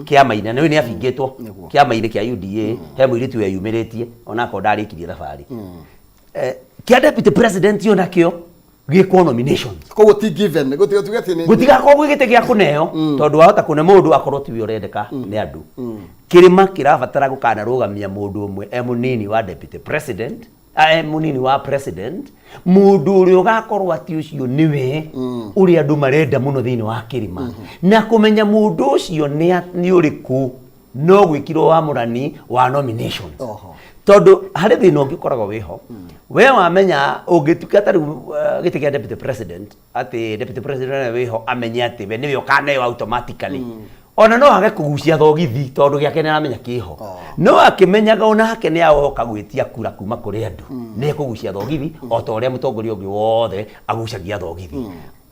Kĩama-inĩ, na nĩ abingĩtwo kĩama-inĩ kĩa UDA, he mũirĩtu weyumĩrĩtie onakorwo ndarĩkirie thabarĩ. Kĩa deputy president onakĩo gĩkwo nominations. Koguo ti given, gũtiga tuge atĩ nĩ Gũtigakorwo gwĩ gĩtĩ gĩa kũneo, tondũ wahota kũne mũndũ akorwo tiwe ũrendeka nĩ andũ. Kĩrĩma kĩrabatara gũkanarũgamia mũndũ ũmwe e mũnini wa deputy president, e mũnini wa president, mũndũ ũrĩa ũgakorwo atĩ ũcio nĩwe ũrĩa andũ marenda mũno thĩinĩ wa kĩrĩma. Na kũmenya mũndũ ũcio nĩ ũrĩkũ no gwĩkirwo wamũrani wa nominations. Tondũ harĩ thĩna ũngĩ ũkoragwo wĩho, we wamenya ũngĩtuĩka ta rĩu gĩtĩ kĩa deputy president, atĩ deputy president ũrĩa wĩho amenye atĩ we nĩwe ũkaneo automatically, ona no age kũgucia thogithi tondũ gĩake nĩ aramenya kĩho. No akĩmenyaga onake nĩ agoka gwĩtia kura kuma kũrĩ andũ, nĩ ekũgucia thogithi o ta ũrĩa mũtongoria ũngĩ wothe agucagia thogithi.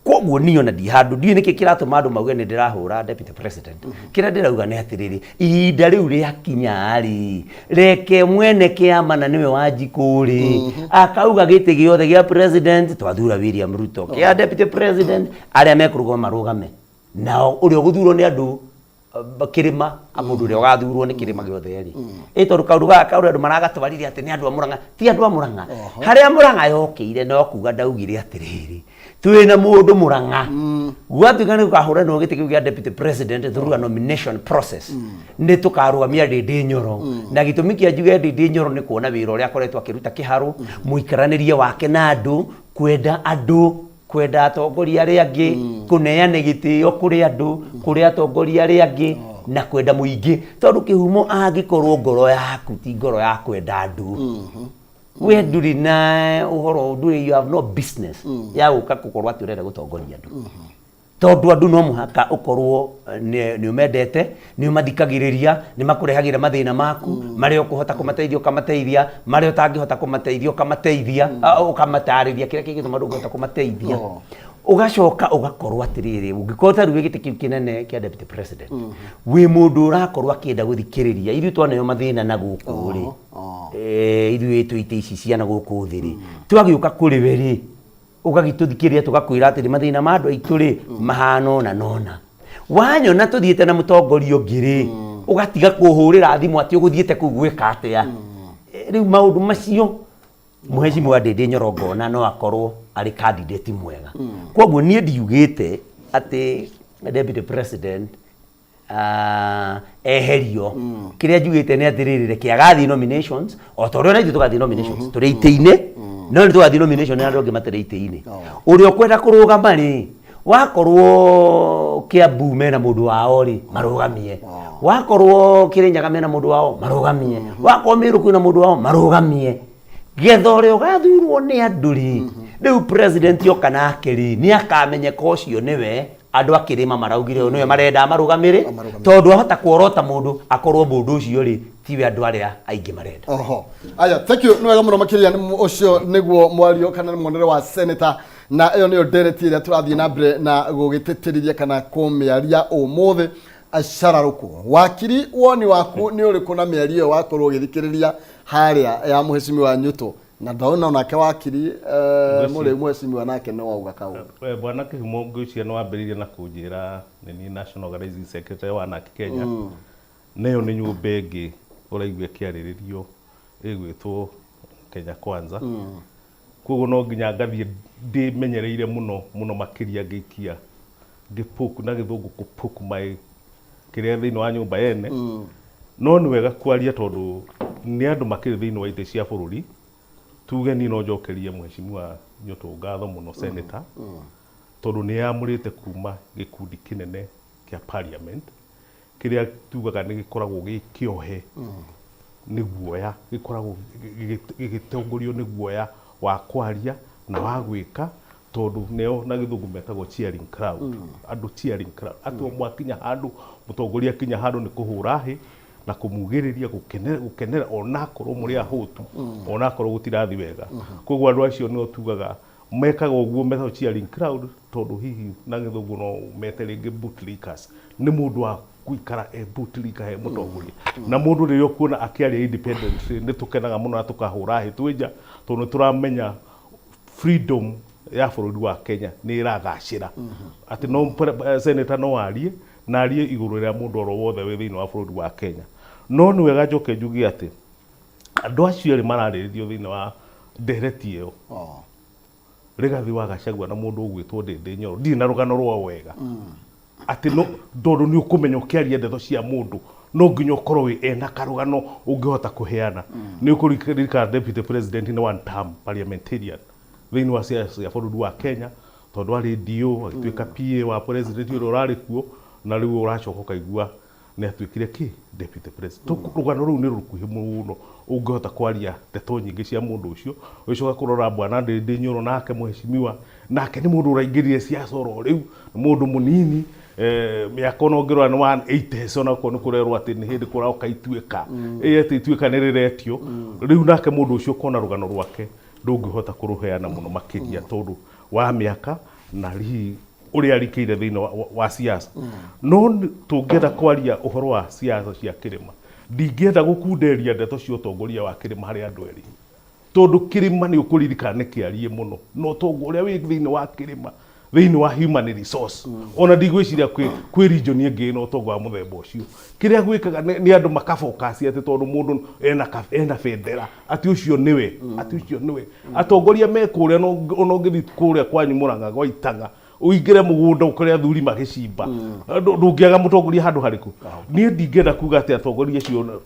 Koguo niĩ ona ndi handũ, ndiũĩ nĩkĩ kĩratũma andũ mauge nĩ ndĩrahũra deputy president. Kĩrĩa ndĩrauga nĩ atĩrĩrĩ, ihinda rĩu rĩakinya rĩ, reke mwene kĩama na nĩwe Wanjikũ rĩ, akauga gĩtĩ gĩothe gĩa president twathura William Ruto, kĩa deputy president arĩa mekũrũgama marũgame, nao ũrĩa ũgũthurwo nĩ andũ kĩrĩma, mũndũ ũrĩa ũgathurwo nĩ kĩrĩma gĩothe rĩ, ĩ tondũ kaũndũ gaka kaũrĩa andũ maragatwarire atĩ nĩ andũ a Mũrang'a, ti andũ a Mũrang'a. Harĩa Mũrang'a yokĩire no kuga ndaugire atĩrĩrĩ, twĩna mũndũ Mũrang'a, gwatuĩka nĩ gũkahũranĩrwo gĩtĩ kĩu kĩa deputy president through a nomination process, nĩ tũkarũgamia Ndĩndĩ Nyoro. Na gĩtũmi kĩa njuge Ndĩndĩ Nyoro nĩ kuona wĩra ũrĩa akoretwo akĩruta kĩharũ, mũikaranĩrie wake na andũ, kwenda andũ, kwenda atongoria arĩa angĩ, kũneana gĩtĩo kũrĩ andũ, kũrĩ atongoria arĩa angĩ, na kwenda mũingĩ. Tondũ kĩhumo angĩkorwo ngoro yaku ti ngoro ya kwenda andũ, we ndũrĩ na ũhoro, ndũrĩ, you have no business ya gũka gũkorwo atĩ ũrenda gũtongoria andũ. Tondũ andũ no mũhaka ũkorwo nĩ ũmendete, nĩ ũmathikagĩrĩria, nĩ makũrehagĩra mathĩna maku, marĩa ũkũhota kũmateithia ũkamateithia, marĩa ũtangĩhota kũmateithia ũkamateithia, ũkamatarĩria kĩrĩa kĩngĩtũma ndũngĩhota kũmateithia. Ũgacoka ũgakorwo atĩrĩrĩ, ũngĩkorwo ta rĩu wĩ gĩtĩ kĩu kĩnene kĩa deputy president, wĩ mũndũ ũrakorwo akĩenda gũthikĩrĩria. Ithuĩ twaneo mathĩna na gũkũ rĩ, ithuĩ twĩ itĩ ici ciana gũkũ thĩ rĩ, twagĩũka kũrĩ we rĩ, ũgagĩtũthikĩrĩria, tũgakwĩra atĩrĩ, mathĩna ma andũ aitũ rĩ mahana ũna na ũna. Wanyona tũthiĩte na mũtongoria ũngĩ rĩ, ũgatiga kũhũrĩra thimũ atĩ ũgũthiĩte kũu gwĩka atĩa. Rĩu maũndũ macio, Mheshimiwa Ndĩndĩ Nyoro ngona no akorwo arĩ candidate mwega. Koguo niĩ ndiugĩte atĩ deputy president eherio. Kĩrĩa njugĩte nĩ atĩrĩrĩ, reke agathiĩ nominations o ta ũrĩa ona ithuĩ tũgathiĩ nominations tũrĩ itĩ-inĩ, no nĩ tũgathiĩ nomination na andũ angĩ matarĩ itĩ-inĩ. Ũrĩa ũkwenda kũrũgama rĩ, wakorwo Kiambu mena mũndũ wao rĩ, marũgamie. Wakorwo Kĩrĩnyaga mena mũndũ wao, marũgamie. Wakorwo Mĩrũ kwĩna mũndũ wao, marũgamie. Getha ũrĩa ũgathurwo nĩ andũ rĩ, rĩu president oka nake rĩ, nĩ akamenyeka ũcio nĩwe andũ a kĩrĩma maraugire ũyũ nĩwe marenda marũgamĩrĩ. Amarũgamĩrĩre. Tondũ ahota kuorota mũndũ akorwo mũndũ ũcio rĩ tiwe andũ arĩa aingĩ marenda. Oho, aya, thank you, nĩ wega mũno makĩria. Nĩ ũcio nĩguo mwario kana nĩ muonere wa senator, na ĩyo nĩyo ndereti ĩrĩa tũrathiĩ na mbere na gũgĩtĩtĩrithia kana kũmĩaria ũmũthĩ. Acararũkũ wakiri, woni waku nĩ ũrĩkũ na mĩario ĩyo wakorwo ũgĩthikĩrĩria harĩa ya mũhecimiwa Nyuto? Na ndona onake wakiri mũrĩ mũhecimiwa nake nĩ wauga kaũndũ. Bwana Kĩhumo, ngwĩciria nĩ wambĩrĩirie na kũnjĩra nĩ niĩ National Organizing Secretary wa NARC Kenya. Na ĩyo nĩ nyũmba ĩngĩ ũraigua ĩkĩarĩrĩrio ĩgwĩtwo Kenya Kwanza. Koguo no nginya ngathiĩ ndĩmenyereire mũno mũno makĩria ngĩikia ngĩpoke na gĩthũngũ kũpoke my kĩrĩa thĩinĩ wa nyũmba yene. No nĩ wega kwaria tondũ nĩ andũ makĩrĩ thĩinĩ wa itĩ cia bũrũri. Tuge niĩ no njokerie Mheshimiwa Nyũtũ ngatho mũno, senator, tondũ nĩ eyamũrĩte kuma gĩkundi kĩnene kĩa parliament kĩrĩa tugaga nĩ gĩkoragwo gĩ kĩohe nĩ guoya, gĩkoragwo gĩgĩtongorio nĩ guoya wa kwaria na wa gwĩka, tondũ nĩo na gĩthũngũ metagwo cheering crowd, andũ cheering crowd, atĩ o mwakinya handũ, mũtongoria akinya handũ nĩ kũhũra hĩ na kũmugĩrĩria, gũkenera, gũkenera onakorwo mũrĩ ahũtu, onakorwo gũtirathiĩ wega. Koguo andũ acio nĩo tugaga mekaga ũguo, metagwo cheering crowd, tondũ hihi na gĩthũngũ no mete rĩngĩ bootlickers. Nĩ mũndũ wa gũikara e bootlicker he mũtongoria. Na mũndũ rĩrĩa ũkuona akĩaria independently, nĩ tũkenaga mũno na tũkahũra hĩ twĩ nja, tondũ nĩ tũramenya freedom ya bũrũri wa Kenya nĩ ĩragacĩra, atĩ no senator no arie. Na arie igũrũ rĩa mũndũ oro wothe wĩ thĩinĩ wa bũrũri wa Kenya. No nĩ wega njoke njuge atĩ andũ acio erĩ mararĩrĩrio thĩinĩ wa ndereti ĩyo, Rigathi wa Gachagua na mũndũ ũgwĩtwo Ndĩndĩ Nyoro, ndirĩ na rũgano rwao wega atĩ no tondũ nĩ ũkũmenya ũkĩaria ndeto cia mũndũ no nginya ũkorwo wĩ ena karũgano ũngĩhota kũheana. Nĩ ũkũririkana deputy president nĩ one term parliamentarian thĩinĩ wa siasa cia bũrũri wa Kenya, tondũ arĩ DO agĩtuĩka PA wa president ũrĩa ũrarĩ kuo, na rĩu ũracoka ũkaigua nĩ atuĩkire kĩ deputy president. Rũgano rũu nĩ rũkuhĩ mũno ũngĩhota kwaria ndeto nyingĩ cia mũndũ ũcio. Ũgĩcoka kũrora bwana Ndĩndĩ Nyoro, nake mheshimiwa, nake nĩ mũndũ ũraingĩrire siasa oro rĩu, nĩ mũndũ mũnini mĩaka ona ũngĩrora nĩ 180, ona okorwo nĩ kũrerwo atĩ nĩ hĩndĩ kũroka ituĩka, ĩ atĩ ituĩka nĩ rĩretio rĩu, nake mũndũ ũcio ũkona rũgano rwake ndũngĩhota kũrũheana mũno makĩria tondũ wa mĩaka na hihi ũrĩa arikĩire thĩinĩ wa siasa. No tũngĩenda kwaria ũhoro wa siasa cia kĩrĩma, ndingĩenda gũkunderia ndeto cia ũtongoria wa kĩrĩma harĩ andũ erĩ, tondũ kĩrĩma nĩ ũkũririkana nĩ kĩariĩ mũno, na ũtonga ũrĩa wĩ thĩinĩ wa kĩrĩma thĩinĩ wa human resource, ona ndigwĩciria kwĩ region ĩngĩ ĩna ũtonga wa mũthemba ũcio. Kĩrĩa gwĩkaga nĩ andũ makafocus atĩ tondũ mũndũ ena bendera atĩ ũcio nĩwe, atĩ ũcio nĩwe. Atongoria me kũrĩa, ona ũngĩthiĩ kũrĩa kwanyu Mũrang'a gwa Itaga, ũingĩre mũgũnda ũkore athuri magĩcimba, ndũngĩaga mũtongoria handũ harĩkũ. Niĩ ndingĩenda kuga atĩ atongoria acio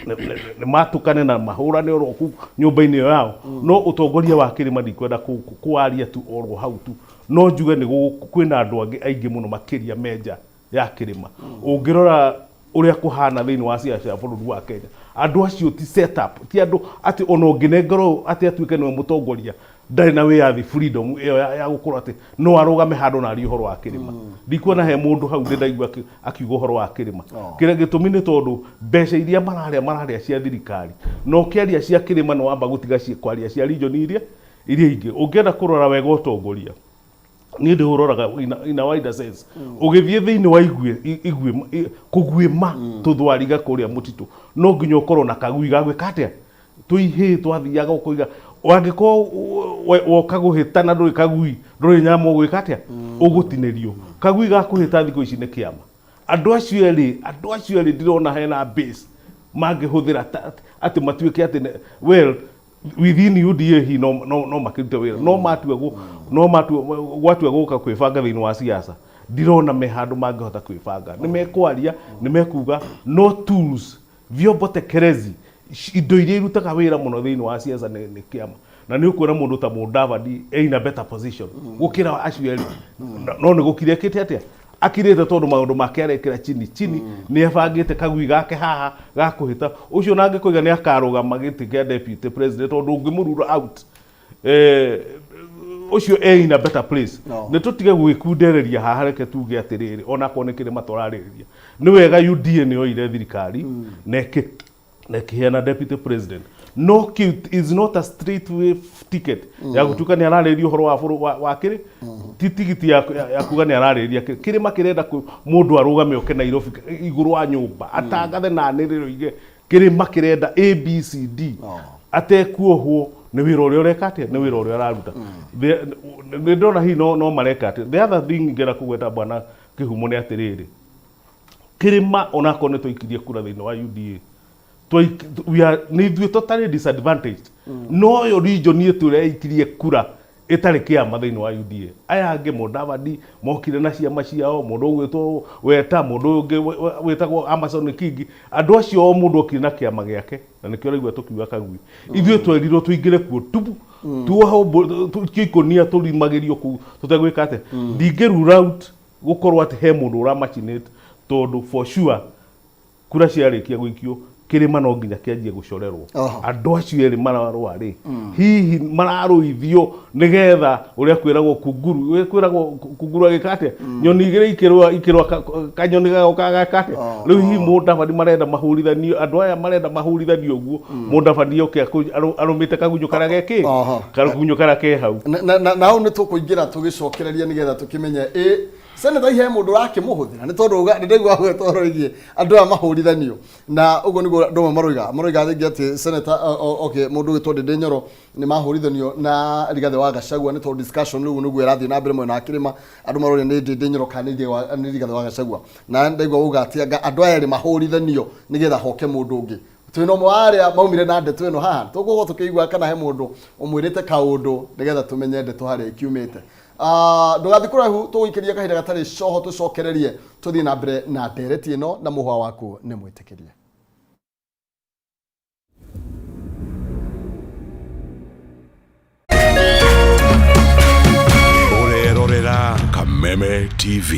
nĩ matukane na mahũrane oro kũu nyũmba-inĩ ĩyo yao, no ũtongoria wa kĩrĩma ndikwenda kũwaria tu oro hau tu. No njuge nĩ kwĩna andũ angĩ aingĩ mũno makĩria menja ya kĩrĩma. Ũngĩrora ũrĩa kũhana thĩinĩ wa ciaca cia bũrũri wa Kenya, andũ acio ti set up, ti andũ atĩ ona ũngĩnengerwo atĩ atuĩke nĩwe mũtongoria, ndarĩ na wĩyathi, freedom ĩyo ya gũkorwo atĩ no arũgame handũ na arie ũhoro wa kĩrĩma. Ndikuona he mũndũ hau ndĩ ndaigua akiuga ũhoro wa kĩrĩma. Kĩrĩa gĩtũmi nĩ tondũ mbeca iria mararĩa cia thirikari, na ũkĩaria cia kĩrĩma nĩ wamba gũtiga kwaria cia region iria ingĩ. Ũngĩenda kũrora wega ũtongoria, niĩ ndĩũroraga in a wider sense. Ũgĩthiĩ thĩinĩ wa iguĩ kũguĩma tũthwariga kũrĩa mũtitũ, no nginya ũkorwo na kagui ga gwĩka atĩa, tũihĩ twathiaga ũkoiga wangĩkorwo woka gũhĩtana ndũrĩ kagui, ndũrĩ nyama, ũgwĩka atĩa? Ũgũtinĩrio kagui ga kũhĩta. Thikũ ici nĩ kĩama. Andũ acio erĩ ndirona hena base mangĩhũthĩra atĩ matuĩke atĩ well, within UDA hi no makĩrute wĩra, no matua gwatua gũka kwĩbanga thĩinĩ wa siasa, ndirona me handũ mangĩhota kwĩbanga. Nĩ mekwaria, nĩ mekuga, no tools, vyombo tekelezi, indo iria irutaga wĩra mũno thĩinĩ wa siasa nĩ kĩama, na nĩ ũkuona mũndũ ta Mudavadi ĩna better position gũkĩra acio erĩ. No nĩ gũkira ĩkĩte atĩa? Akirĩte, tondũ maũndũ make arekĩra chini chini, nĩ ebangĩte kagui gake haha ga kũhĩta ũcio, na angĩkoiga nĩ akarũgama gĩtĩ kĩa deputy president, tondũ ũngĩmũrura out ũcio e in a better place. No. Nĩ tũtige gwĩkundereria haha. Reke tuge atĩrĩrĩ, onakorwo nĩ kĩrĩma tũrarĩrĩria, nĩ wega UDA nĩ yoire thirikari na ĩkĩheana deputy president, no kĩu is not a straight way ticket ya gũtuĩka nĩ ararĩrĩria ũhoro wa wa kĩrĩ ti tigiti ya kuga nĩ ararĩrĩria kĩrĩma. Kĩrenda mũndũ arũgame oke Nairobi igũrũ wa nyũmba atangathe na anĩrĩre oige kĩrĩma kĩrenda ABCD atekuohwo nĩ wĩra ũrĩa ũreka atĩa, nĩ wĩra ũrĩa ũraruta. Nĩ ndĩrona hihi no mareka atĩa. The other thing ingĩenda kũgweta, bwana Kĩhumo, nĩ atĩrĩrĩ, kĩrĩma onakorwo nĩ twaikirie kura thĩinĩ wa UDA, we are nĩ ithuĩ totally disadvantaged. No yo region ĩtu ĩrĩa yaikirie kura ĩtarĩ kĩama thĩinĩ wa UDA, aya angĩ Mudavadi mokire na ciama ciao, mũndũ ũgwĩtwo Weta, mũndũ ũyũ ũngĩ wĩtagwo Amason Kingi, andũ acio o mũndũ okire na kĩama gĩake, na nĩkĩo ũraigua tũkiuga kagui. Ithuĩ twerirwo tũingĩre kuo tubu tuohwo tukio ikũnia tũrimagĩrio kũu tũtegwĩka atĩa. Ndingĩ rule out gũkorwo atĩ he mũndũ ũramachinate, tondũ for sure kura ciarĩkia gũikio, kĩrĩma no nginya kĩanjie gũcorerwo. Andũ acio erĩ mararũa rĩ, hihi mararũithio nĩgetha ũrĩa kwĩragwo kunguru, ũrĩa kwĩragwo kunguru agĩka atĩa, nyoni igĩrĩ ikĩrũa kanyoni gagoka gaka atĩa. Rĩu hihi Mũdavadi marenda mahũrithanio, andũ aya marenda mahũrithanio ũguo, Mũdavadi oke arũmĩte kagunyũ karĩa gekĩ kagunyũ karĩa ke hau. Na hau nĩ tũkũingĩra tũgĩcokereria nĩgetha tũkĩmenye ĩ Senator, ihe mũndũ ũrakĩmũhũthĩra nĩ tondũ nĩ ndaigua gwetwo ũhoro wĩgiĩ andũ aya mahũrithanio, na ũguo nĩguo andũ amwe maroiga rĩngĩ atĩ senator, okay, mũndũ ũgĩtwo Ndĩndĩ Nyoro nĩ mahũrithanio na Rigathĩ wa Gachagua, nĩ tondũ discussion rĩu nĩguo ĩrathiĩ na mbere mwena wa kĩrĩma. Andũ maroria nĩ Ndĩndĩ Nyoro kana nĩ Rigathĩ wa Gachagua, na ndaigua uga atĩ anga andũ aya erĩ mahũrithanio nĩgetha hoke mũndũ ũngĩ. Twĩna ũmwe wa arĩa maumire na ndeto ĩno haha, tũgũkorwo tũkĩigua kana he mũndũ ũmwĩrĩte kaũndũ nĩgetha tũmenye ndeto harĩa ikiumĩte. Ah, ndũgathiĩ kũraihu, tũgũikĩria kahinda gatarĩ coho, tũcokererie tũthiĩ na mbere na ndereti ĩno na mũhwa waku nĩ mwĩtĩkĩrie. Ũrerorera Kameme TV.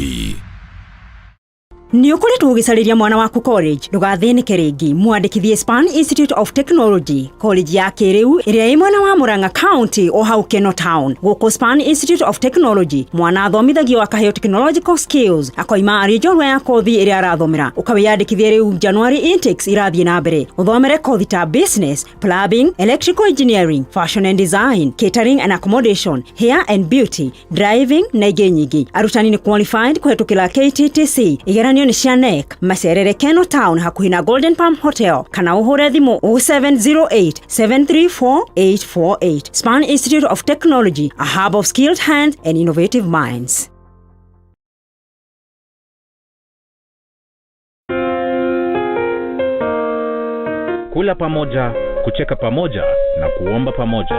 Nĩ ũkoretwo ũgĩcarĩria mwana waku college? Ndũgathĩnĩke rĩngĩ, mwandĩkithie Span Institute of Technology, college ya kĩrĩu ĩrĩa ĩ mwena wa Murang'a County, o hau Keno Town. Gũkũ Span Institute of Technology, mwana athomithagio akaheo technological skills, akoima arĩ njorua ya kothi ĩrĩa arathomera. Ũkawĩyandĩkithie rĩu, January intakes irathiĩ na mbere. Ũthomere kothi ta business, plumbing, electrical engineering, fashion and design, catering and accommodation, hair and beauty, driving na ingĩ nyingĩ. Arutani nĩ qualified kũhetũkĩra KTTC, igeranio nĩ cia KNEC. Macerere Keno Town hakuhĩ na Golden Palm Hotel kana ũhũre thimũ 0708 734 848. Span Institute of Technology, a hub of skilled hands and innovative minds. Kula pamoja, kucheka pamoja na kuomba pamoja.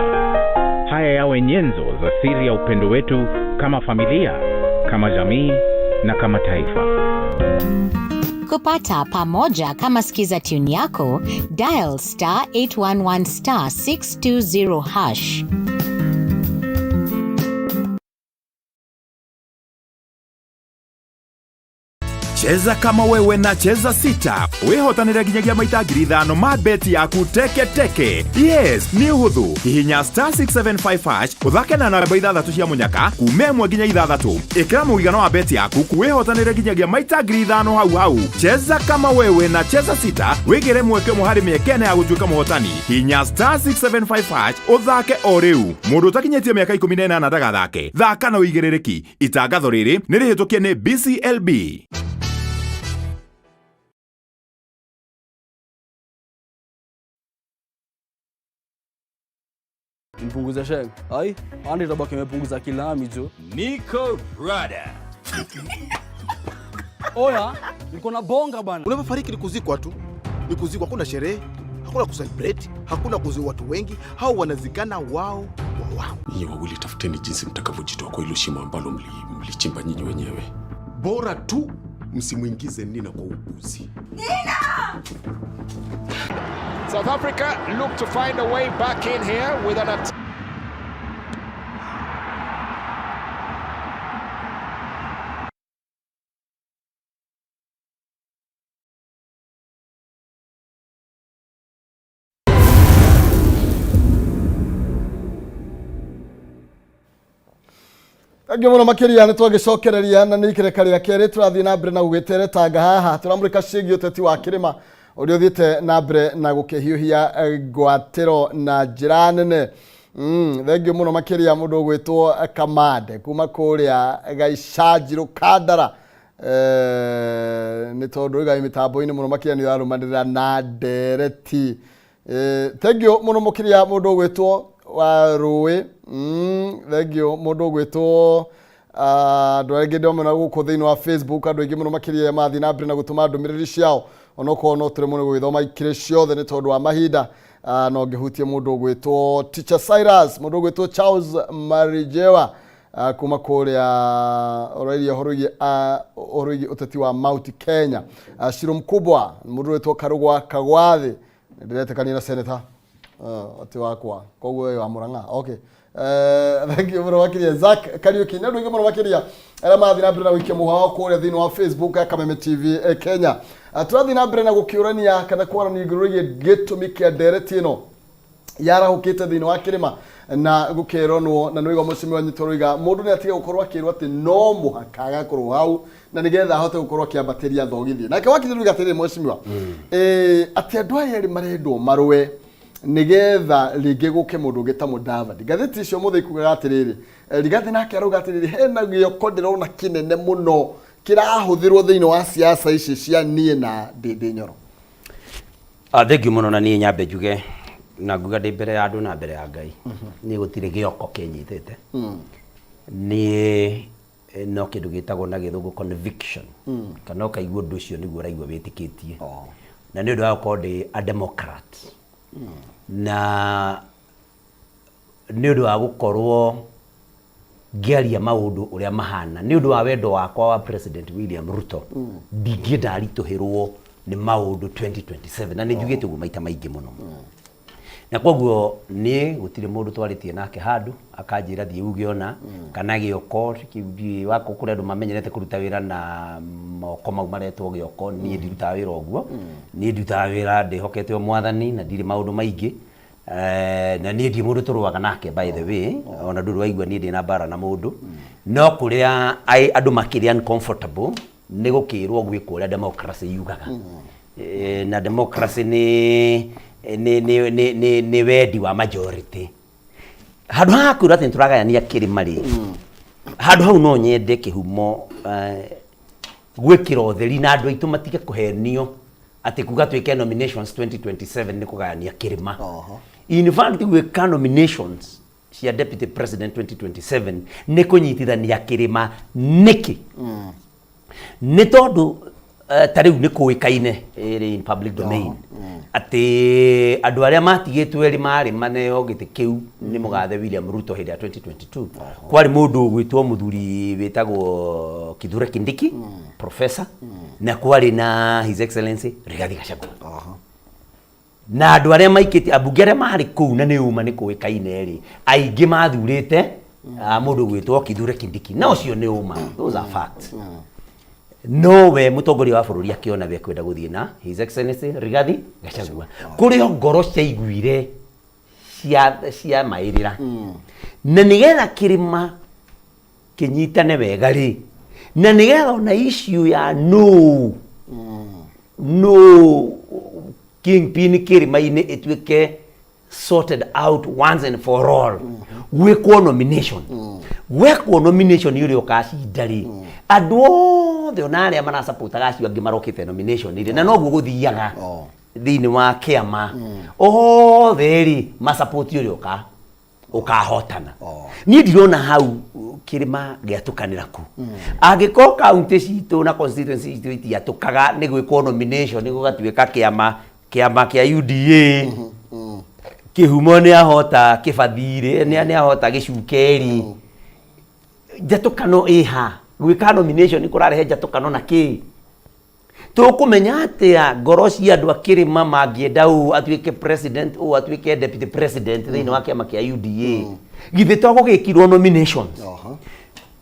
Haya yawe nyenzo za siri ya upendo wetu kama familia, kama jamii na kama taifa. Kupata pamoja kama skiza tune yako, dial *811*620#. Cheza kama wewe na Cheza Sita, wĩhotanĩre nginyagia maita 5,000 ma beti yaku teke teke. Yes, nĩ ũhũthũ. Hihinya *675# ũthake na namba ithathatũ cia mũnyaka kuma 1 nginya 6. Ĩkĩra mũigana wa beti yaku, wĩhotanĩre nginyagia maita 5,000 hau hau. Cheza kama wewe na Cheza Sita, wĩgĩre mweke ũmwe harĩ mĩeke 4 ya gũtuĩka mũhotani. Hihinya *675# ũthake o rĩu. Mũndũ ũtakinyĩtie mĩaka 18 ndagathake. Thaka na ũigĩrĩrĩki. Itangatho rĩrĩ nĩ rĩhĩtũkie nĩ BCLB. Mpunguza sheng. Ai, andi tabaki imepunguza kilami jo. Niko brother. Oya, niko na bonga bana. Unapofariki ni kuzikwa tu. Ni kuzikwa, hakuna sherehe, hakuna kucelebrate, hakuna kuzua watu wengi, hao wanazikana wao kwa wao. Nyinyi wawili tafuteni jinsi mtakavyojitoa kwa hilo shimo ambalo mlichimba nyinyi wenyewe. Bora tu msimuingize Nina kwa upuzi. Nina! South Africa look to find a way back in here with an attack. Thengiũ mũno makĩria. Nĩ twagĩcokereria na nĩ ikereka rĩa kerĩ tũrathiĩ na mbere na gũgĩteretanga haha, tũramũrĩka ciĩgiĩ ũteti wa kĩrĩma ũrĩa ũthiĩte na mbere na gũkĩhiũhia ngwatĩro na njĩra nene. Thengiũ mũno makĩria mũndũ ũgwĩtwo Kamande kuma kũrĩa Gaicanjirũ Kandara, nĩ tondũ ũigaga mĩtambo-inĩ mũno makĩria nĩ ũrarũmanĩrĩra na ndereti. Thengiũ mũno makĩria mũndũ ũgwĩtwo wa rũĩ. Thengiũ mũndũ ũgwĩtwo, andũ arĩa ndĩramona gũkũ thĩinĩ wa Facebook, andũ aingĩ mũno makĩria mathiĩ na mbere na gũtũma ndũmĩrĩri ciao, onokorwo no tũremwo nĩ gũgĩthoma ikĩrĩ ciothe nĩ tondũ wa mahinda. No ngĩhutie mũndũ ũgwĩtwo Teacher Cyrus, mũndũ ũgwĩtwo Charles Marijewa, kuma kũrĩa ũrairia ũhoro wĩgiĩ ũteti wa Mount Kenya, Shiro Mkubwa, mũndũ ũgwĩtwo Karũgwa Kagwathĩ, ndĩretĩkania na senator ati wakwa koguo we wa Murang'a. Okay, thank you mũno makĩria Zack Kariuki na andũ aingĩ mũno makĩria arĩa marathiĩ na mbere na gũikia mũhwa wao kũrĩa thĩinĩ wa Facebook ya Kameme TV Kenya. Tũrathiĩ na mbere na gũkĩũrania kana kwarania igũrũ rĩgiĩ gĩtũmi kĩa ndereti ĩno yarahũkĩte thĩinĩ wa kĩrĩma na gũkeranwo, na nĩwaigua mũcemi nyito roiga mũndũ nĩ atige gũkorwo akĩrwo atĩ no mũhaka agakorwo hau na nĩgetha ahote gũkorwo akĩambatĩria thogithi. Nake wakiri roiga atĩrĩrĩ, mheshimiwa, atĩ andũ aya erĩ marendwo marũe. Nĩgetha rĩngĩ gũke mũndũ ũngĩ ta Mudavadi. Ngathĩti icio mũthĩ ikugaga atĩrĩrĩ, Rigathĩ nake arauga atĩrĩrĩ, hena gĩoko ndĩrona kĩnene mũno kĩrahũthĩrwo thĩinĩ wa siasa ici cia niĩ na Ndĩndĩ Nyoro. Ah, thank you mũno. Na niĩ nyambe njuge na nguga ndĩ mbere ya andũ na mbere ya Ngai, niĩ gũtirĩ gĩoko kĩnyitĩte. Niĩ no kĩndũ gĩtagwo na Gĩthũngũ conviction, kana ũkaigua ũndũ ũcio nĩguo ũraigua wĩtĩkĩtie, na nĩ ũndũ wa gũkorwo ndĩ a democrat, na nĩ ũndũ wa gũkorwo ngĩaria maũndũ ũrĩa mahana, nĩ ũndũ wa wendo wakwa wa President William Ruto, ndingĩenda aritũhĩrwo nĩ maũndũ 2027, na nĩ njugĩte ũguo maita maingĩ mũno. Na koguo niĩ gũtirĩ mũndũ twarĩtie nake handũ akanjĩra thiĩ uge ona kana gĩoko kĩu ndiũĩ wako. Kũrĩ andũ mamenyerete kũruta wĩra na moko mau maretwo gĩoko. Niĩ ndirutaga wĩra ũguo. Niĩ ndutaga wĩra ndĩhokete o Mwathani na ndirĩ maũndũ maingĩ. Na niĩ ndirĩ mũndũ tũrũaga nake, by the way, ona ndũrĩ waigua niĩ ndĩ na mbara na mũndũ. No kũrĩa andũ makĩrĩ uncomfortable nĩ gũkĩrwo gwĩkwo ũrĩa democracy yugaga. Na democracy nĩ wendi wa majority. Handũ haha kwĩrwo atĩ nĩ tũragayania kĩrĩma rĩ, handũ hau no nyende kĩhumo gwĩkĩra ũtheri na andũ aitũ matige kũhenio atĩ kuga twĩke nominations 2027 nĩ kũgayania kĩrĩma. In fact, gwĩka nominations cia deputy president 2027 nĩ kũnyitithania kĩrĩma. Nĩkĩ? Nĩ tondũ ta rĩu nĩ kũĩkaine, ĩrĩ in public domain, atĩ andũ arĩa matigĩtwo erĩ marĩ maneo gĩtĩ kĩu nĩ mũgathe William Ruto hĩndĩ ya 2022, kwarĩ mũndũ ũgwĩtwo mũthuri wĩtagwo Kithure Kindiki, professor, na kwarĩ na His Excellency Rigathi Gachagua. Na andũ arĩa maikĩtie ambunge arĩa marĩ kũu, na nĩ ũma nĩ kũĩkaine rĩ, aingĩ mathurĩte mũndũ gwĩtwo Kithure Kindiki, na ũcio nĩ ũma, those are facts. No we mũtongoria wa bũrũri akĩona we kwenda gũthiĩ na His Excellency Rigathi Gachagua, kũrĩ o ngoro ciaiguire cia maĩrĩra. Na nĩgetha kĩrĩma kĩnyitane wega rĩ, na nĩgetha ona issue ya nũ kingpin kĩrĩma-inĩ ĩtuĩke sorted out once and for all, gwĩkwo nomination. Gwekwo nomination, ũrĩa ũkacinda rĩ, andũ othe ona arĩa marasupportaga acio angĩ marokĩte nomination rĩ, na noguo gũthiaga thĩinĩ wa kĩama, othe rĩ masupport ũrĩa ũkahotana. Niĩ ndirona hau kĩrĩma gĩatũkanĩra ku. Angĩkorwo kaunti citũ na constituency citũ itiatũkaga nĩ gwĩkwo nomination, gũgatuĩka kĩama kĩa UDA, kĩhumo nĩ ahota, kĩbathi-rĩ nĩ ahota, gĩcuke-rĩ, njatũkano ĩha? Gwĩka nomination kũrarehe njatũkano na kĩ? Tũkũmenya atĩa ngoro cia andũ a kĩrĩma mangĩenda ũũ atuĩke president, ũũ atuĩke deputy president thĩinĩ wa kĩama kĩa UDA? Githĩ to gũgĩkirwo nominations?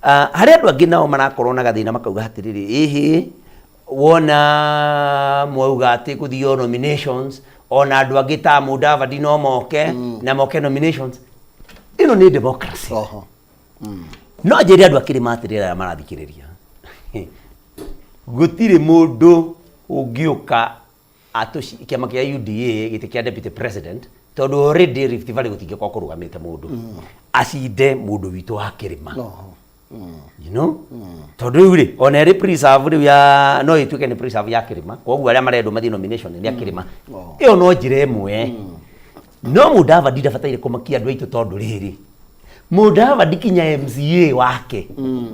Harĩ andũ angĩ nao marakorwo na gathĩna, makauga atĩrĩrĩ, ĩhĩ, wona mwauga atĩ gũthio nominations, ona andũ angĩ ta Mudavadi no moke na moke nominations. Ĩno nĩ democracy. No njĩre andũ a kĩrĩma atĩrĩrĩ, arĩa marathikĩrĩria, gũtirĩ mũndũ ũngĩũka atũci kĩama kĩa UDA gĩtĩ kĩa deputy president, tondũ already Rift Valley gũtingĩkorwo kũrũgamĩte mũndũ acinde mũndũ witũ wa kĩrĩma, tondũ rĩu rĩ, ona ĩrĩ preserve rĩu ya no ĩtuĩke nĩ preserve ya kĩrĩma. Koguo arĩa marendwo mathiĩ nomination nĩ a kĩrĩma. Ĩyo no njĩra ĩmwe. No Mudavadi ndabataire kũmakia andũ aitũ, tondũ rĩrĩ, Mudavadi kinya MCA wake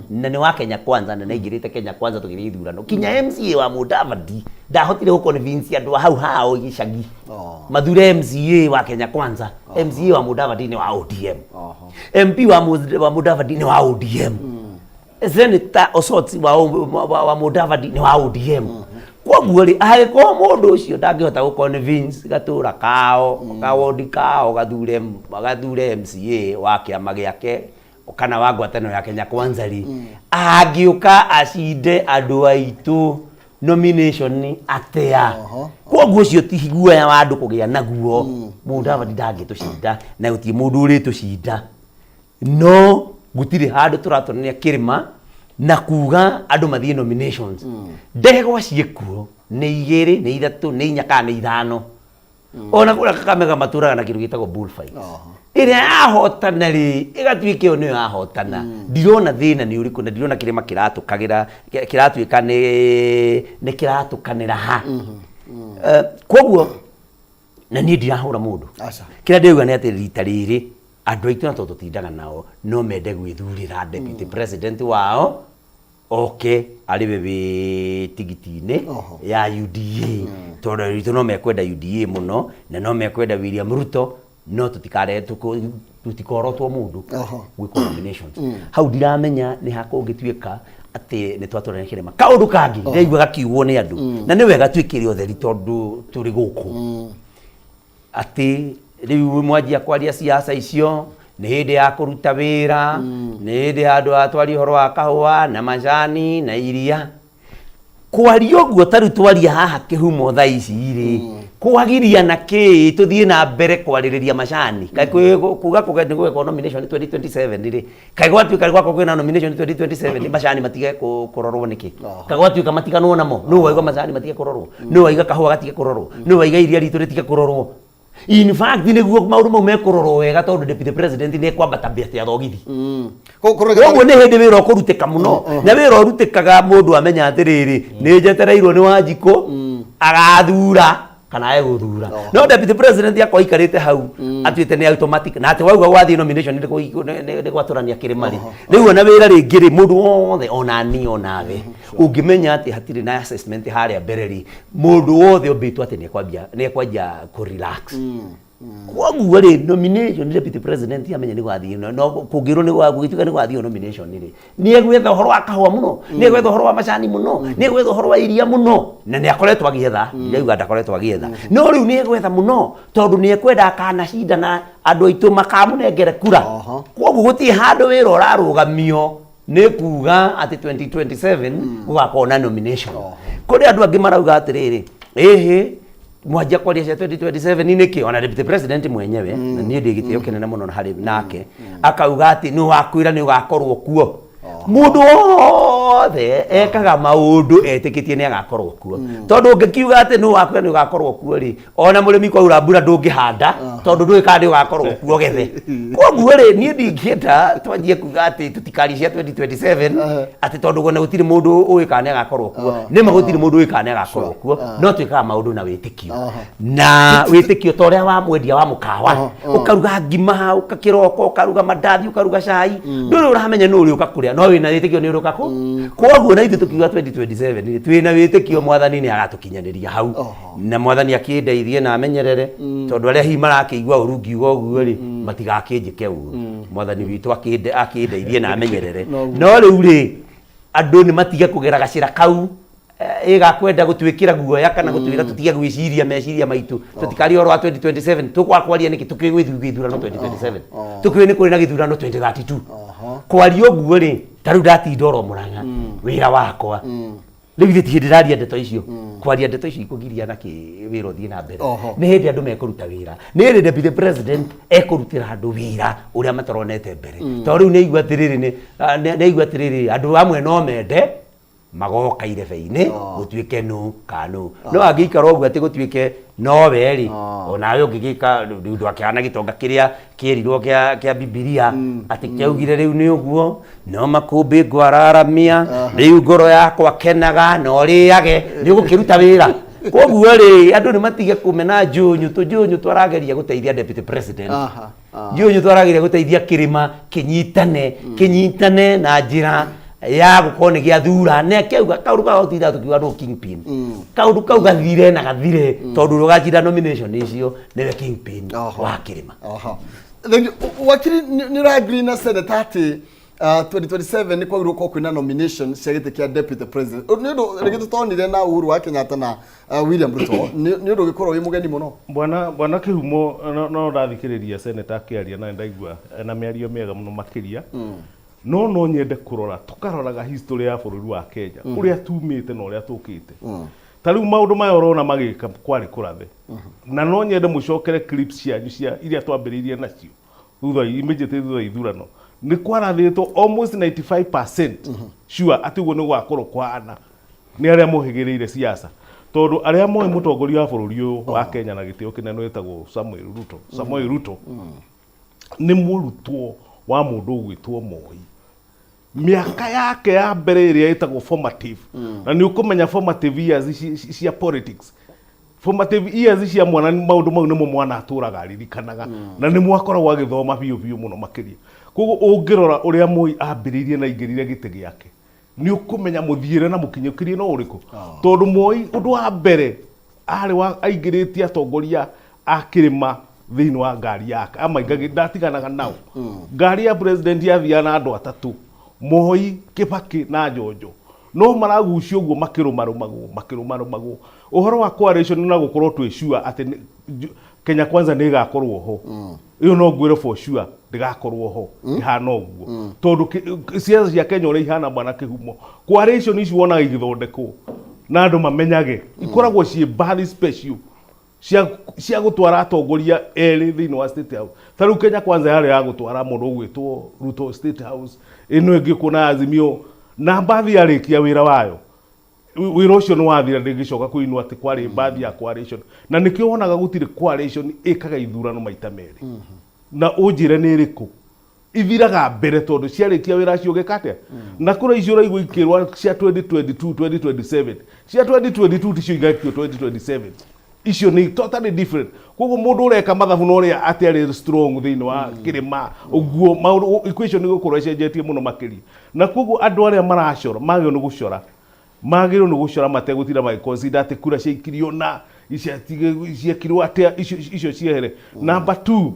na nĩ wa Kenya Kwanza, na nĩaingĩrĩte Kenya Kwanza tũgĩthiĩ ithurano, kinya MCA wa Mudavadi ndahotire gũconvince andũ a hau hao gĩcagi mathure MCA wa Kenya Kwanza. MCA wa Mudavadi nĩ wa ODM, MP wa Mudavadi nĩ wa ODM, Senator Osotsi wa Mudavadi nĩ wa ODM. Koguo rĩ, angĩkorwo mũndũ ũcio ndangĩhota gũconvince gatũra kao, kawodi kao gathure MCA wa kĩama gĩake kana wa ngwatanĩro ya Kenya Kwanza rĩ, angĩũka acinde andũ aitũ nomination atĩa? Koguo ũcio ti guoya wa andũ kũgĩa naguo. Mudavadi ndangĩtũcinda na gũtirĩ mũndũ ũrĩtũcinda. No gũtirĩ handũ tũratũrania kĩrĩma na kuga andũ mathiĩ nominations. Ndegwa ciĩkuo nĩ igĩrĩ, nĩ ithatũ, nĩ inya kana nĩ ithano. Ona kũrĩa Kakamega matũraga na kĩndũ gĩtagwo bullfight. Ĩrĩa yahotana rĩ, ĩgatuĩka ĩyo nĩyo yahotana. Ndirona thĩna nĩ ũrĩkũ na ndirona kĩrĩma kĩratũkagĩra kĩratuĩka nĩ nĩ kĩratũkanĩra ha. Eh, Koguo na niĩ ndirahũra mũndũ. Aca. Kĩrĩa ndĩrauga nĩ atĩ rita rĩrĩ andũ aitũ na tondũ tũtindaga nao no mende gwĩthurĩra deputy president wao oke arĩ we wĩ tigiti-inĩ ya UDA tondũ aitũ no mekwenda UDA mũno na no mekwenda William Ruto no tũtikare tũtikorotwo mũndũ gwĩkwo nominations hau ndiramenya nĩ ha kũngĩtuĩka atĩ nĩ twatwarana kĩrĩma kaũndũ kangĩ ndĩraigua gakiugwo nĩ andũ na nĩ wega twĩkĩre ũtheri tondũ tũrĩ gũkũ atĩ rĩu mwanjia kwaria siasa icio nĩ hĩndĩ ya kũruta wĩra nĩ hĩndĩ ya andũ a twaria ũhoro wa kahũa na macani na iria kwaria ũguo ta rĩu twaria haha kĩhumo thaa ici rĩ kwagiria na kĩ tũthiĩ na mbere kwarĩrĩria macani kaĩ kuga kũge nĩ gũgekwo nomination 2027 rĩ kaĩ gwatuĩka gwakorwo kwĩna nomination 2027 macani matige kũrorwo nĩkĩ kaĩ gwatuĩka matiganwo namo nũ waiga macani matige kũrorwo nũ waiga kahũa gatige kũrorwo nũ waiga iria ritũ rĩtige kũrorwo in fact nĩguo maũndũ mau mekũrorwo wega tondũ deputy president nĩ ekwambata mbete ya thogithi koguo nĩ hĩndĩ wĩra ũkũrutĩka mũno na wĩra ũrutĩkaga mũndũ amenya atĩrĩrĩ nĩ njetereirwo nĩ Wanjikũ agathura kana egũthura no deputy president akorwo aikarĩte hau atuĩte nĩ automatic na atĩ wauga gwathiĩ nomination nĩ nĩ gwatũrania kĩrĩma rĩ rĩu ona wĩra rĩngĩ rĩ mũndũ wothe ona niĩ onawe ũngĩmenya atĩ hatirĩ na assessment harĩa mbere rĩ mũndũ wothe ũmbĩtwo atĩ nĩ ekwanjia kũ relax koguo rĩ nomination deputy president amenya nĩ gwathiĩ no kũngĩrwo nĩ gũgĩtuĩka nĩ gwathiĩ nomination rĩ nĩ egwetha ũhoro wa kahũa mũno nĩ egwetha ũhoro wa macani mũno nĩ egwetha ũhoro wa iria mũno na nĩ akoretwo agĩetha ndirauga ndakoretwo agĩetha no rĩu nĩ egwetha mũno tondũ nĩ ekwenda akanacindana andũ aitũ makamũnengere kura koguo gũtirĩ handũ wĩra ũrarũgamio nĩ kuga atĩ 2027 gũgakorwo na nomination kũrĩ andũ angĩ marauga atĩrĩrĩ ĩhĩ mwanjia kwaria cia 2027 nĩkĩ ona deputy president mwenyewe na niĩ ndĩ gĩtĩo kĩnene mũno harĩ nake akauga atĩ nĩ wakwĩra nĩ ũgakorwo kuo mũndũ wothe ekaga maũndũ etĩkĩtie nĩ agakorwo kuo tondũ ũngĩkiuga atĩ nĩ wakwĩra nĩ ũgakorwo kuo rĩ ona mũrĩmi kwaura mbura ndũngĩhanda tondũ ndũĩ kana nĩ ũgakorwo kuo gethe koguo rĩ niĩ ndingĩenda twanjie kuga atĩ tũtikarie cia 2027 atĩ tondũ gona gũtirĩ mũndũ ũĩ kana nĩ agakorwo kuo nĩ ma gũtirĩ mũndũ ũĩ kana nĩ agakorwo kuo no twĩkaga maũndũ na wĩtĩkio na wĩtĩkio ta ũrĩa wa mwendia wa mũkawa ũkaruga ngima ũkakĩroko ũkaruga mandathi ũkaruga cai ndũrĩ ũramenya nũ ũrĩũka kũrĩa no wĩna wĩtĩkio nĩ ũrĩũka kũ koguo na ithuĩ tũkiuga 2027 rĩ twĩna wĩtĩkio mwathani nĩ agatũkinyanĩria hau na mwathani akĩndeithie na amenyerere tondũ arĩa hihi marakĩigua ũru ngiuga ũguo rĩ matigakĩnjĩke ũru mwathani witũ akĩndeithie na amenyerere no rĩu rĩ andũ nĩ matige kũgera gacĩra kau ĩgakwenda gũtwĩkĩra guoya kana gũtwĩra tũtige gwĩciria meciria maitũ tũtikarie ũhoro wa 2027 tũkwa kwaria nĩkĩ tũkĩũĩ gwĩ gĩthurano 2027 tũkĩũĩ nĩ kũrĩ na gĩthurano 2032 kwaria ũguo rĩ ta rĩu ndatinda oro Mũrang'a wĩra wakwa rĩu ithuĩ ti hĩndĩ ndaria ndeto icio kwaria ndeto icio ikũgiria na kĩ wĩra ũthiĩ na mbere nĩ hĩndĩ andũ mekũruta wĩra nĩ hĩndĩ deputy president ekũrutĩra andũ wĩra ũrĩa mataronete mbere tondũ rĩu nĩ aigua atĩrĩrĩ nĩ aigua atĩrĩrĩ andũ amwe no mende magoka irebe-inĩ gũtuĩke nũ kana nũ no angĩikara ũguo atĩ gũtuĩke nowe rĩ onawe ũngĩgĩka rĩu ndwakĩhana gĩtonga kĩrĩa kĩerirwo kĩa Bibilia atĩ kĩaugire rĩu nĩ ũguo no makũmbĩ ngwararamia rĩu ngoro yakwa kenaga na ũrĩage nĩ ũgũkĩruta wĩra koguo rĩ andũ nĩ matige kũmena Njũnyũ Njũnyũ twarageria gũteithia deputy president Njũnyũ twarageria gũteithia kĩrĩma kĩnyitane kĩnyitane na njĩra ya gũkorwo nĩ gĩathura na kĩauga kaũndũ kau gũtinda tũkiuga no kingpin kaũndũ kau gathire na gathire tondũ ũrĩa ũgacinda nomination icio nĩwe kingpin wa kĩrĩma. Thank you. Wakiri nĩ ũra-agree na senator atĩ 2027 nĩ kwagĩrĩirwo gũkorwo kwĩna nomination cia gĩtĩ kĩa deputy president nĩ ũndũ rĩngĩ tũtonire na Uhuru wa Kenyatta na William Ruto nĩ ũndũ ũgĩkorwo wĩ mũgeni mũno. Bwana Kĩhumo no ndathikĩrĩria senator akĩaria na ndaigua na mĩario mĩega mũno makĩria no nyende kũrora tũkaroraga history ya bũrũri wa Kenya ũrĩa tumĩte na ũrĩa tũkĩte ta rĩu maũndũ maya ũrona magĩka kwarĩ kũrathe na no nyende mũcokere clips cianyu cia iria twambĩrĩirie nacio thutha immediately thutha wa ithurano nĩ kwarathĩtwo almost 95% sure atĩ ũguo nĩ gũgakorwo kwana nĩ arĩa mohĩgĩrĩire siasa Tondũ arĩa moĩ mũtongoria wa bũrũri ũyũ wa Kenya na gĩtĩo kĩnene wĩtagwo Samuel Ruto, Samoei Ruto nĩ mũrutwo wa mũndũ ũgwĩtwo Moi. Mĩaka yake ya mbere ĩrĩa ĩtagwo formative, na nĩ ũkũmenya formative years cia politics, formative years cia mwana, maũndũ mau nĩmo mwana atũraga aririkanaga na nĩmo akoragwo agĩthoma biũ biũ mũno makĩria. Koguo ũngĩrora ũrĩa Moi ambĩrĩirie na aingĩrire gĩtĩ gĩake, nĩ ũkũmenya mũthiĩre na mũkinyũkĩrie no ũrĩkũ, tondũ Moi ũndũ wa mbere arĩ wa aingĩrĩtie atongoria a kĩrĩma thĩinĩ wa ngari yake, amaingagĩ ndatiganaga nao. Ngari ya president yathiaga na andũ atatũ, Moi, Kĩbakĩ na Njonjo, no maragucio ũguo makĩrũmarũmagwo makĩrũmarũmagwo. Ũhoro wa coalition na gũkorwo twĩ sure atĩ Kenya Kwanza nĩ ĩgakorwo ho, ĩyo no ngwĩre for sure ndĩgakorwo ho ĩhana ũguo, tondũ siasa cia Kenya ũrĩa ihana, bwana Kĩhumo, coalition ici wonaga igĩthondekwo na andũ mamenyage ikoragwo ciĩ mbari special cia gũtwara atongoria erĩ thĩinĩ wa State House. Ta rĩu Kenya Kwanza yarĩ ya gũtwara mũndũ ũgwĩtwo Ruto State House, ĩno ĩngĩ kuona Azimio na mbathi yarĩkia wĩra wayo, wĩra ũcio nĩ wathira, ndĩngĩcoka kũinwo atĩ kwarĩ mbathi ya coalition. Na nĩkĩo wonaga gũtirĩ coalition ĩkaga ithurano maita merĩ na ũnjĩre nĩ ĩrĩkũ ithiraga mbere, tondũ ciarĩkia wĩra acio ũgĩka atĩa? Na kũrĩa icio ũraigua ikĩrwa cia 2022, 2027, cia 2022 ticio igakio 2027, icio nĩ totally different. Koguo mũndũ ũreka mathabu na ũrĩa atĩ arĩ strong thĩinĩ wa kĩrĩma ũguo, maũndũ equation nĩ gũkorwo ĩcenjetie mũno makĩria. Na koguo andũ arĩa maracora magĩrĩirwo nĩ gũcora, magĩrĩirwo nĩ gũcora mategũtinda magĩconsider atĩ kura ciaikirio na ciekirwo atĩa, icio ciehere. Number two,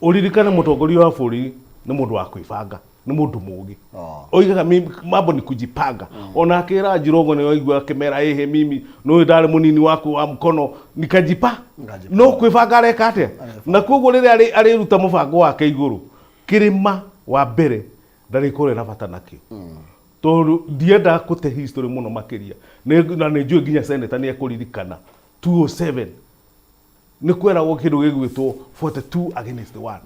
ũririkane mũtongoria wa bũrũri nĩ mũndũ wa kwĩbanga, nĩ mũndũ mũgĩ, oigaga "Mambo ni kujipanga." Ona akĩra Jirongo nĩ waigua akĩmera, "Ĩhĩ, mimi nĩ ndarĩ mũnini waku wa mkono nikajipa." No kwĩbanga areka atĩa? Na koguo rĩrĩa arĩruta mũbango wake igũrũ kĩrĩma wa mbere, ndarĩkorwo na bata nakĩo, tondũ ndiendaga kũte history mũno makĩria. Na nĩ njũĩ nginya senator nĩ ekũririkana 207 nĩ kweragwo kĩndũ gĩgwĩtwo 42 against 1.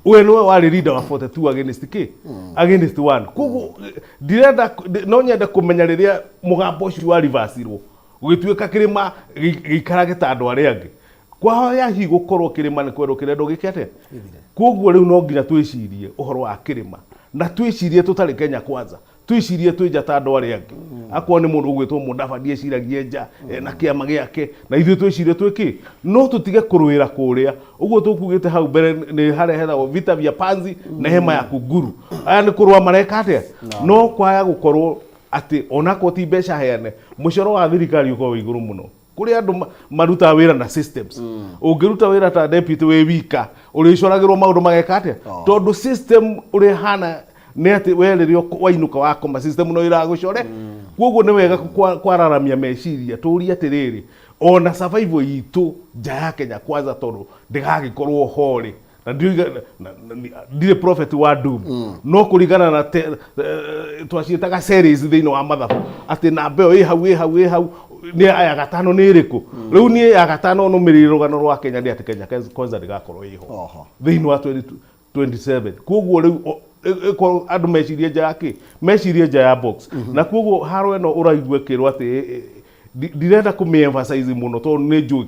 We nĩwe warĩ leader wa 42 against kĩ? Against 1. Koguo ndirenda, no nyende kũmenya rĩrĩa mũgambo ũcio wa reversirwo gũgĩtuĩka kĩrĩma gĩikarage ta andũ arĩa angĩ. Kwahoya hihi gũkorwo kĩrĩma nĩ kwendwo kĩrendwo gĩke atĩa? Koguo rĩu no nginya twĩcirie ũhoro wa kĩrĩma na twĩcirie tũtarĩ Kenya Kwanza, twĩcirie twĩ nja ta andũ arĩa angĩ. Akorwo nĩ mũndũ ũgwĩtwo Mũdavadi eciragie nja na kĩama gĩake, na ithuĩ twĩcirie twĩ kĩ, no tũtige kũrũĩra kũrĩa ũguo tũkugĩte hau mbere nĩ harĩa hetagwo vita vya panzi na hema ya kunguru. Aya nĩ kũrũa mareka atĩa? No kwaya gũkorwo atĩ onakorwo ti mbeca heane, mũcoro wa thirikari ũkorwo wĩ igũrũ mũno kũrĩ andũ marutaga wĩra na systems. Ũngĩruta wĩra ta deputy wĩ wika, ũrĩcoragĩrwo maũndũ mageka atĩa? Tondũ system ũrĩa ĩhana nĩ atĩ we rĩrĩa wainũka wakoma, system no ĩragũcore. Koguo nĩ wega kwararamia meciria, tũrie atĩrĩrĩ, ona survival itũ nja ya Kenya Kwanza, tondũ ndĩgagĩkorwo ho rĩ, na ndirĩ prophet wa doom, no kũringana na twaciĩtaga series thĩinĩ wa mathabu, atĩ namba ĩyo ĩ hau, ĩ hau, ĩ hau, nĩ ya gatano nĩ ĩrĩkũ? Rĩu niĩ ya gatano nũmĩrĩire rũgano rwa Kenya nĩ atĩ Kenya Kwanza ndĩgakorwo ĩho thĩinĩ wa 2027. Koguo rĩu ĩkorwo andũ mecirie nja ya kĩ, mecirie nja ya box. Na koguo haro ĩno ũraigua ĩkĩrwo atĩ ndirenda kũmĩ emphasize mũno, tondũ nĩ njũĩ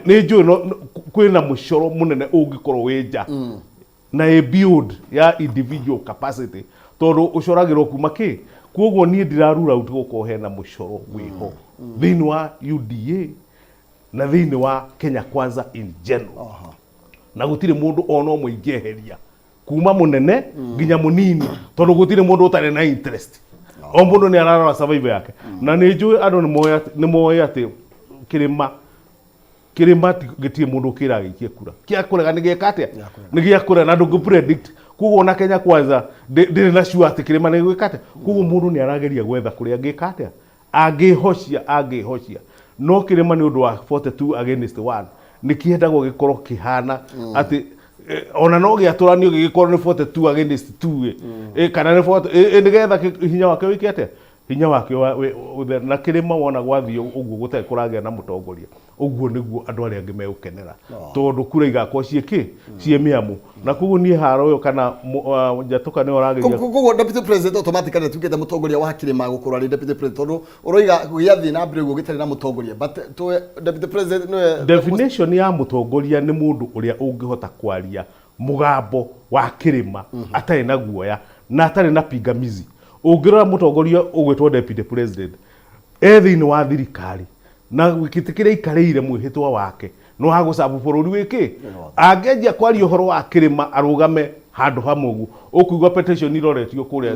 nĩ njũĩ kwĩna mũcoro mũnene ũngĩkorwo wĩ nja na ĩ build ya individual capacity, tondũ ũcoragĩrwo kuma kĩ. Koguo niĩ ndirarura out gũkorwo hena mũcoro wĩho thĩinĩ wa UDA na thĩinĩ wa Kenya Kwanza in general, na gũtirĩ mũndũ ona ũmwe ingĩeheria kuma mũnene nginya mũnini, tondũ gũtirĩ mũndũ ũtarĩ na interest. O mũndũ nĩ ararora survival yake. Na nĩ njũĩ andũ nĩ moĩ atĩ kĩrĩma gĩtirĩ mũndũ ũkĩra gĩikie kura kĩa kũrega, nĩ gĩeka atĩa? Nĩ gĩa kũrega na ndũngĩ predict. Koguo ona Kenya Kwanza ndĩrĩ na sure atĩ kĩrĩma nĩ gĩgwĩka atĩa. Koguo mũndũ nĩ arageria gwetha kũrĩa angĩka atĩa, angĩhocia angĩhocia. No kĩrĩma nĩ ũndũ wa 42 against 1 nĩ kĩendagwo gĩkorwo kĩhana atĩ ona no gĩatũranio gĩgĩkorwo nĩ 42 against 2 kana nĩ 40, nĩgetha hinya wake wĩke atĩa? Hinya wakĩo na kĩrĩma wona gwathiĩ ũguo gũtarĩ kũragĩa na mũtongoria, ũguo nĩguo andũ arĩa angĩ megũkenera, tondũ kura igakorwo ciĩ kĩ, ciĩ mĩamu. Na koguo niĩ haro ĩyo kana njatũka nĩyo ũrageria. Koguo deputy president automatically atuĩkĩte mũtongoria wa kĩrĩma gũkorwo arĩ deputy president, tondũ ũroiga gĩathiĩ na mbere ũguo gĩtarĩ na mũtongoria, but deputy president nĩwe. Definition ya mũtongoria nĩ mũndũ ũrĩa ũngĩhota kwaria mũgambo wa kĩrĩma atarĩ na guoya na atarĩ na pingamizi. Ũngĩrora mũtongoria ũgwĩtwo deputy president e thĩinĩ wa thirikari na gĩtĩ kĩrĩa aikarĩire, mwĩhĩtwa wake nĩ wa gũcabu bũrũri wĩkĩ. Angĩanjia kwaria ũhoro wa kĩrĩma, arũgame handũ hamwe ũguo, ũkũigua petition iroretio kũrĩa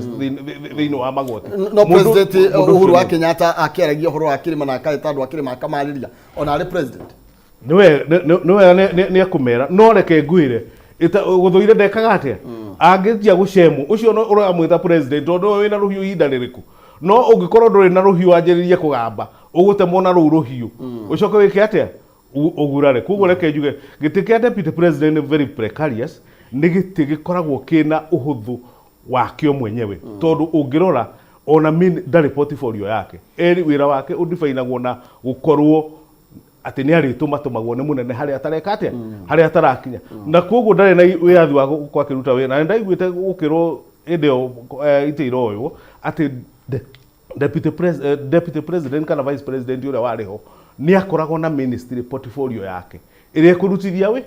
thĩinĩ wa magoti. No president Mũndũ Uhuru ũcio wa Kenyatta akĩaragia ũhoro wa kĩrĩma na akaĩta andũ a kĩrĩma akamarĩria ona arĩ president. Nĩwe nĩwe nĩ ekũmera, no reke ngwĩre, gũthũire ndekaga atĩa angĩnjia gũcemwo ũcio no ũramwĩta president, tondũ nĩwe wĩna rũhiũ ihinda rĩrĩkũ. No ũngĩkorwo ndũrĩ na rũhiũ, wanjĩrĩrie kũgamba, ũgũtemwo na rũu rũhiũ, ũcoke wĩke atĩa? Ũgurare. Koguo reke njuge gĩtĩ kĩa deputy president nĩ very precarious, nĩ gĩtĩ gĩkoragwo kĩna ũhũthũ wakĩo mwenyewe, tondũ ũngĩrora ona ndarĩ portfolio yake eri, wĩra wake ũdifainagwo na gũkorwo atĩ nĩ arĩtũmatũmagwo nĩ mũnene harĩa atareka atĩa, harĩa atarakinya, na koguo ndarĩ na wĩyathi wa gũkorwo akĩruta wĩra. Na nĩ ndaiguĩte gũkĩrwo hĩndĩ ĩyo itĩ iroywo atĩ deputy president kana vice president ũrĩa warĩ ho nĩ akoragwo na ministry portfolio yake ĩrĩa ĩkũrutithia wĩ.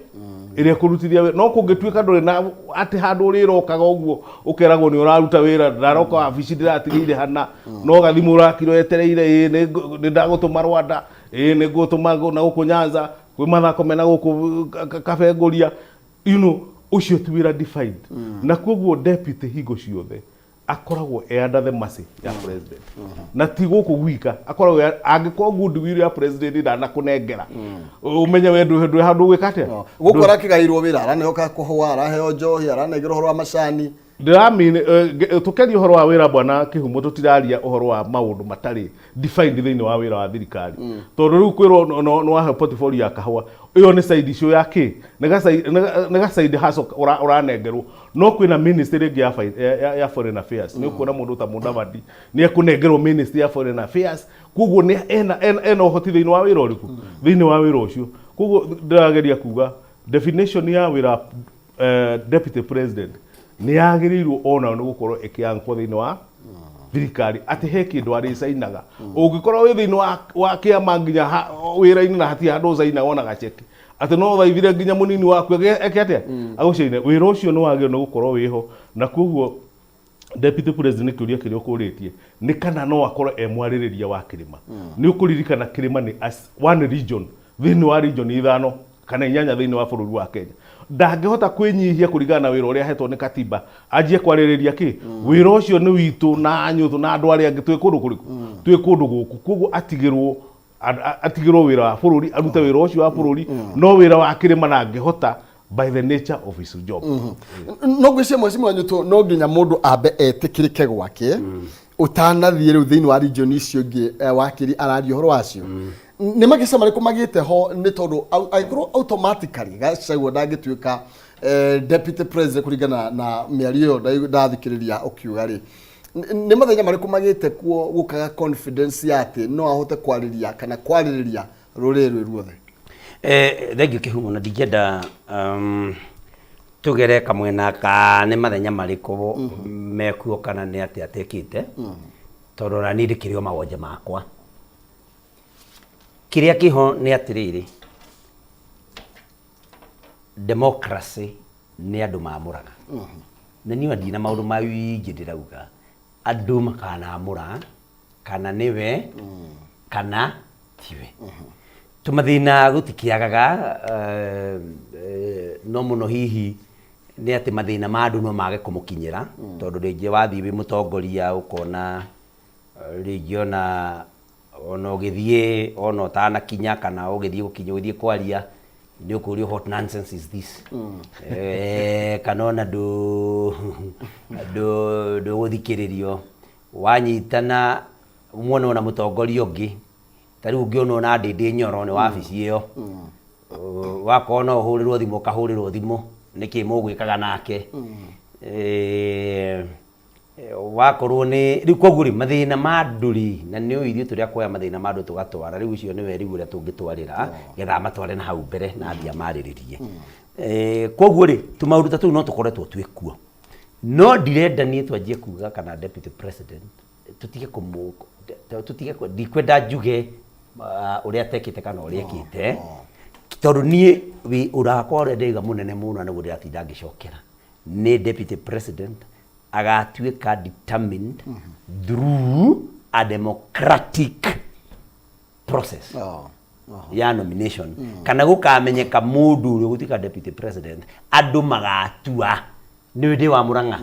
No kũngĩtuĩka ndũrĩ na atĩ handũ ũrĩrokaga ũguo ũkeragwo nĩ ũraruta wĩra, ndaroka wabici ndĩratigĩire hana, no gathimũ ũrakira wetereire, ĩĩ nĩ ndagũtũma Rwanda, ĩĩ nĩ ngũtũma na gũkũ Nyanza kwĩ mathako mena gũkũ Kabengũria, ũcio ti wĩra defined. Na koguo deputy hingo ciothe akoragwo e under the mercy ya president, na ti gũkũ gwika akoragwo angĩkorwo goodwill ya president ndanakũnengera, ũmenye we ndwĩ handũ ũgwĩka atĩa. Gũkũ arakĩgairwo wĩra, araneo kahũa, araheo njohi, aranengerwo ũhoro wa macani. Ndĩramini tũkĩaria ũhoro wa wĩra, bwana Kĩhumo, tũtiraria ũhoro wa maũndũ matarĩ defined thĩinĩ wa wĩra wa thirikari, tondũ rĩu kwĩrwo nĩ wahe portfolio ya kahũa, ĩyo nĩ side issue ya kĩ, nĩ ga side hustle ũranengerwo. No kwĩna ministry ĩngĩ ya foreign affairs, nĩ ũkuona mũndũ ta Mudavadi nĩ ekũnengerwo ministry ya foreign affairs, koguo nĩ ena ũhoti thĩinĩ wa wĩra ũrĩkũ, thĩinĩ wa wĩra ũcio. Koguo ndĩrageria kuga definition ya wĩra deputy president nĩ yagĩrĩirwo onayo nĩ gũkorwo ĩkĩankwo thĩinĩ wa thirikari, atĩ he kĩndũ arĩcainaga. Ũngĩkorwo wĩ thĩinĩ wa kĩama nginya wĩra-inĩ na hatirĩ handũ ũcainaga ona gaceki, atĩ no ũthaithire nginya mũnini waku eke atĩa, agũcaine wĩra ũcio, nĩ wagĩrĩirwo nĩ gũkorwo wĩho. Na koguo deputy president, kĩũria kĩrĩa ũkũrĩtie nĩ kana no akorwo e mwarĩrĩria wa kĩrĩma, nĩ ũkũririkana kĩrĩma nĩ as one region thĩinĩ wa region ithano kana inyanya thĩinĩ wa bũrũri wa Kenya. Ndangĩhota kwĩnyihia kũringana na wĩra ũrĩa ahetwo nĩ katiba, anjie kwarĩrĩria kĩ wĩra ũcio nĩ witũ na anyũtũ na andũ arĩa angĩ twĩ kũndũ kũrĩkũ, twĩ kũndũ gũkũ. Koguo atigĩrwo wĩra wa bũrũri, arute wĩra ũcio wa bũrũri, no wĩra wa kĩrĩma ndangĩhota by the nature of his job. No ngwĩciria, mheshimiwa Nyutu, no nginya mũndũ ambe etĩkĩrĩke gwake ũtanathiĩ rĩu thĩinĩ wa region icio ingĩ wakiri araria ũhoro wacio. Nĩ mageca marĩkũ magĩte ho? Nĩ tondũ angĩkorwo automatically Gachagua ndangĩtuĩka deputy president kũringana na mĩario ĩyo ndathikĩrĩria ũkiuga rĩ, nĩ mathenya marĩkũ magĩte kuo gũkaga confidence ya atĩ no ahote kwarĩria kana kwarĩrĩria rũrĩrĩ rwĩ ruothe? Thengiũ Kĩhumo, na ndingĩenda tũgere kamwena ka nĩ mathenya marĩkũ mekuo kana nĩ atĩa atekĩte, tondũ ona niĩ ndĩkĩrĩ o mawonje makwa. Kĩrĩa kĩho nĩ atĩrĩrĩ, democracy nĩ andũ mamũraga, na niĩ ona ndina maũndũ maingĩ ndĩrauga, andũ makanamũra kana nĩwe kana tiwe. Tũmathĩna gũtikĩagaga, no mũno hihi nĩ atĩ mathĩna ma andũ no mage kũmũkinyĩra, tondũ rĩngĩ wathiĩ wĩ mũtongoria ũkona rĩngĩ ona ũgĩthiĩ ona ũtanakinya kana ũgĩthiĩ gũkinya, ũgĩthiĩ kwaria nĩ ũkũrio, "What nonsense is this?" Kana ona ndũgũthikĩrĩrio wanyitana muona ona mũtongoria ũngĩ. Ta rĩu ũngĩona ona Ndĩndĩ Nyoro nĩ wabici ĩyo, wakorwo no ũhũrĩrwo thimũ, ũkahũrĩrwo thimũ, nĩkĩ mũgwĩkaga nake? Wakorwo nĩ rĩu koguo rĩ mathĩna ma andũ rĩ na nĩ ũĩ ithuĩ tũrĩa kuoya mathĩna ma andũ tũgatwara rĩu ũcio nĩwe rĩu ũrĩa tũngĩtwarĩra getha amatware na hau mbere na athiĩ amarĩrĩrie. Koguo rĩ tũmaũndũ ta tũu no tũkoretwo twĩ kuo no ndirenda niĩ twanjie kuga kana deputy president tũtige kũmũ tũtige ndikwenda njuge ũrĩa atekĩte kana ũrĩa ekĩte tondũ niĩ wĩ ũrakwa ũrĩa ndĩraiga mũnene mũno na nĩguo ndĩratinda ngĩcokera nĩ deputy president agatuĩka determined through a democratic process ya nomination kana gũkamenyeka mũndũ ũrĩa ũgũtuĩka deputy president andũ magatua nĩ ndĩ wa Mũrang'a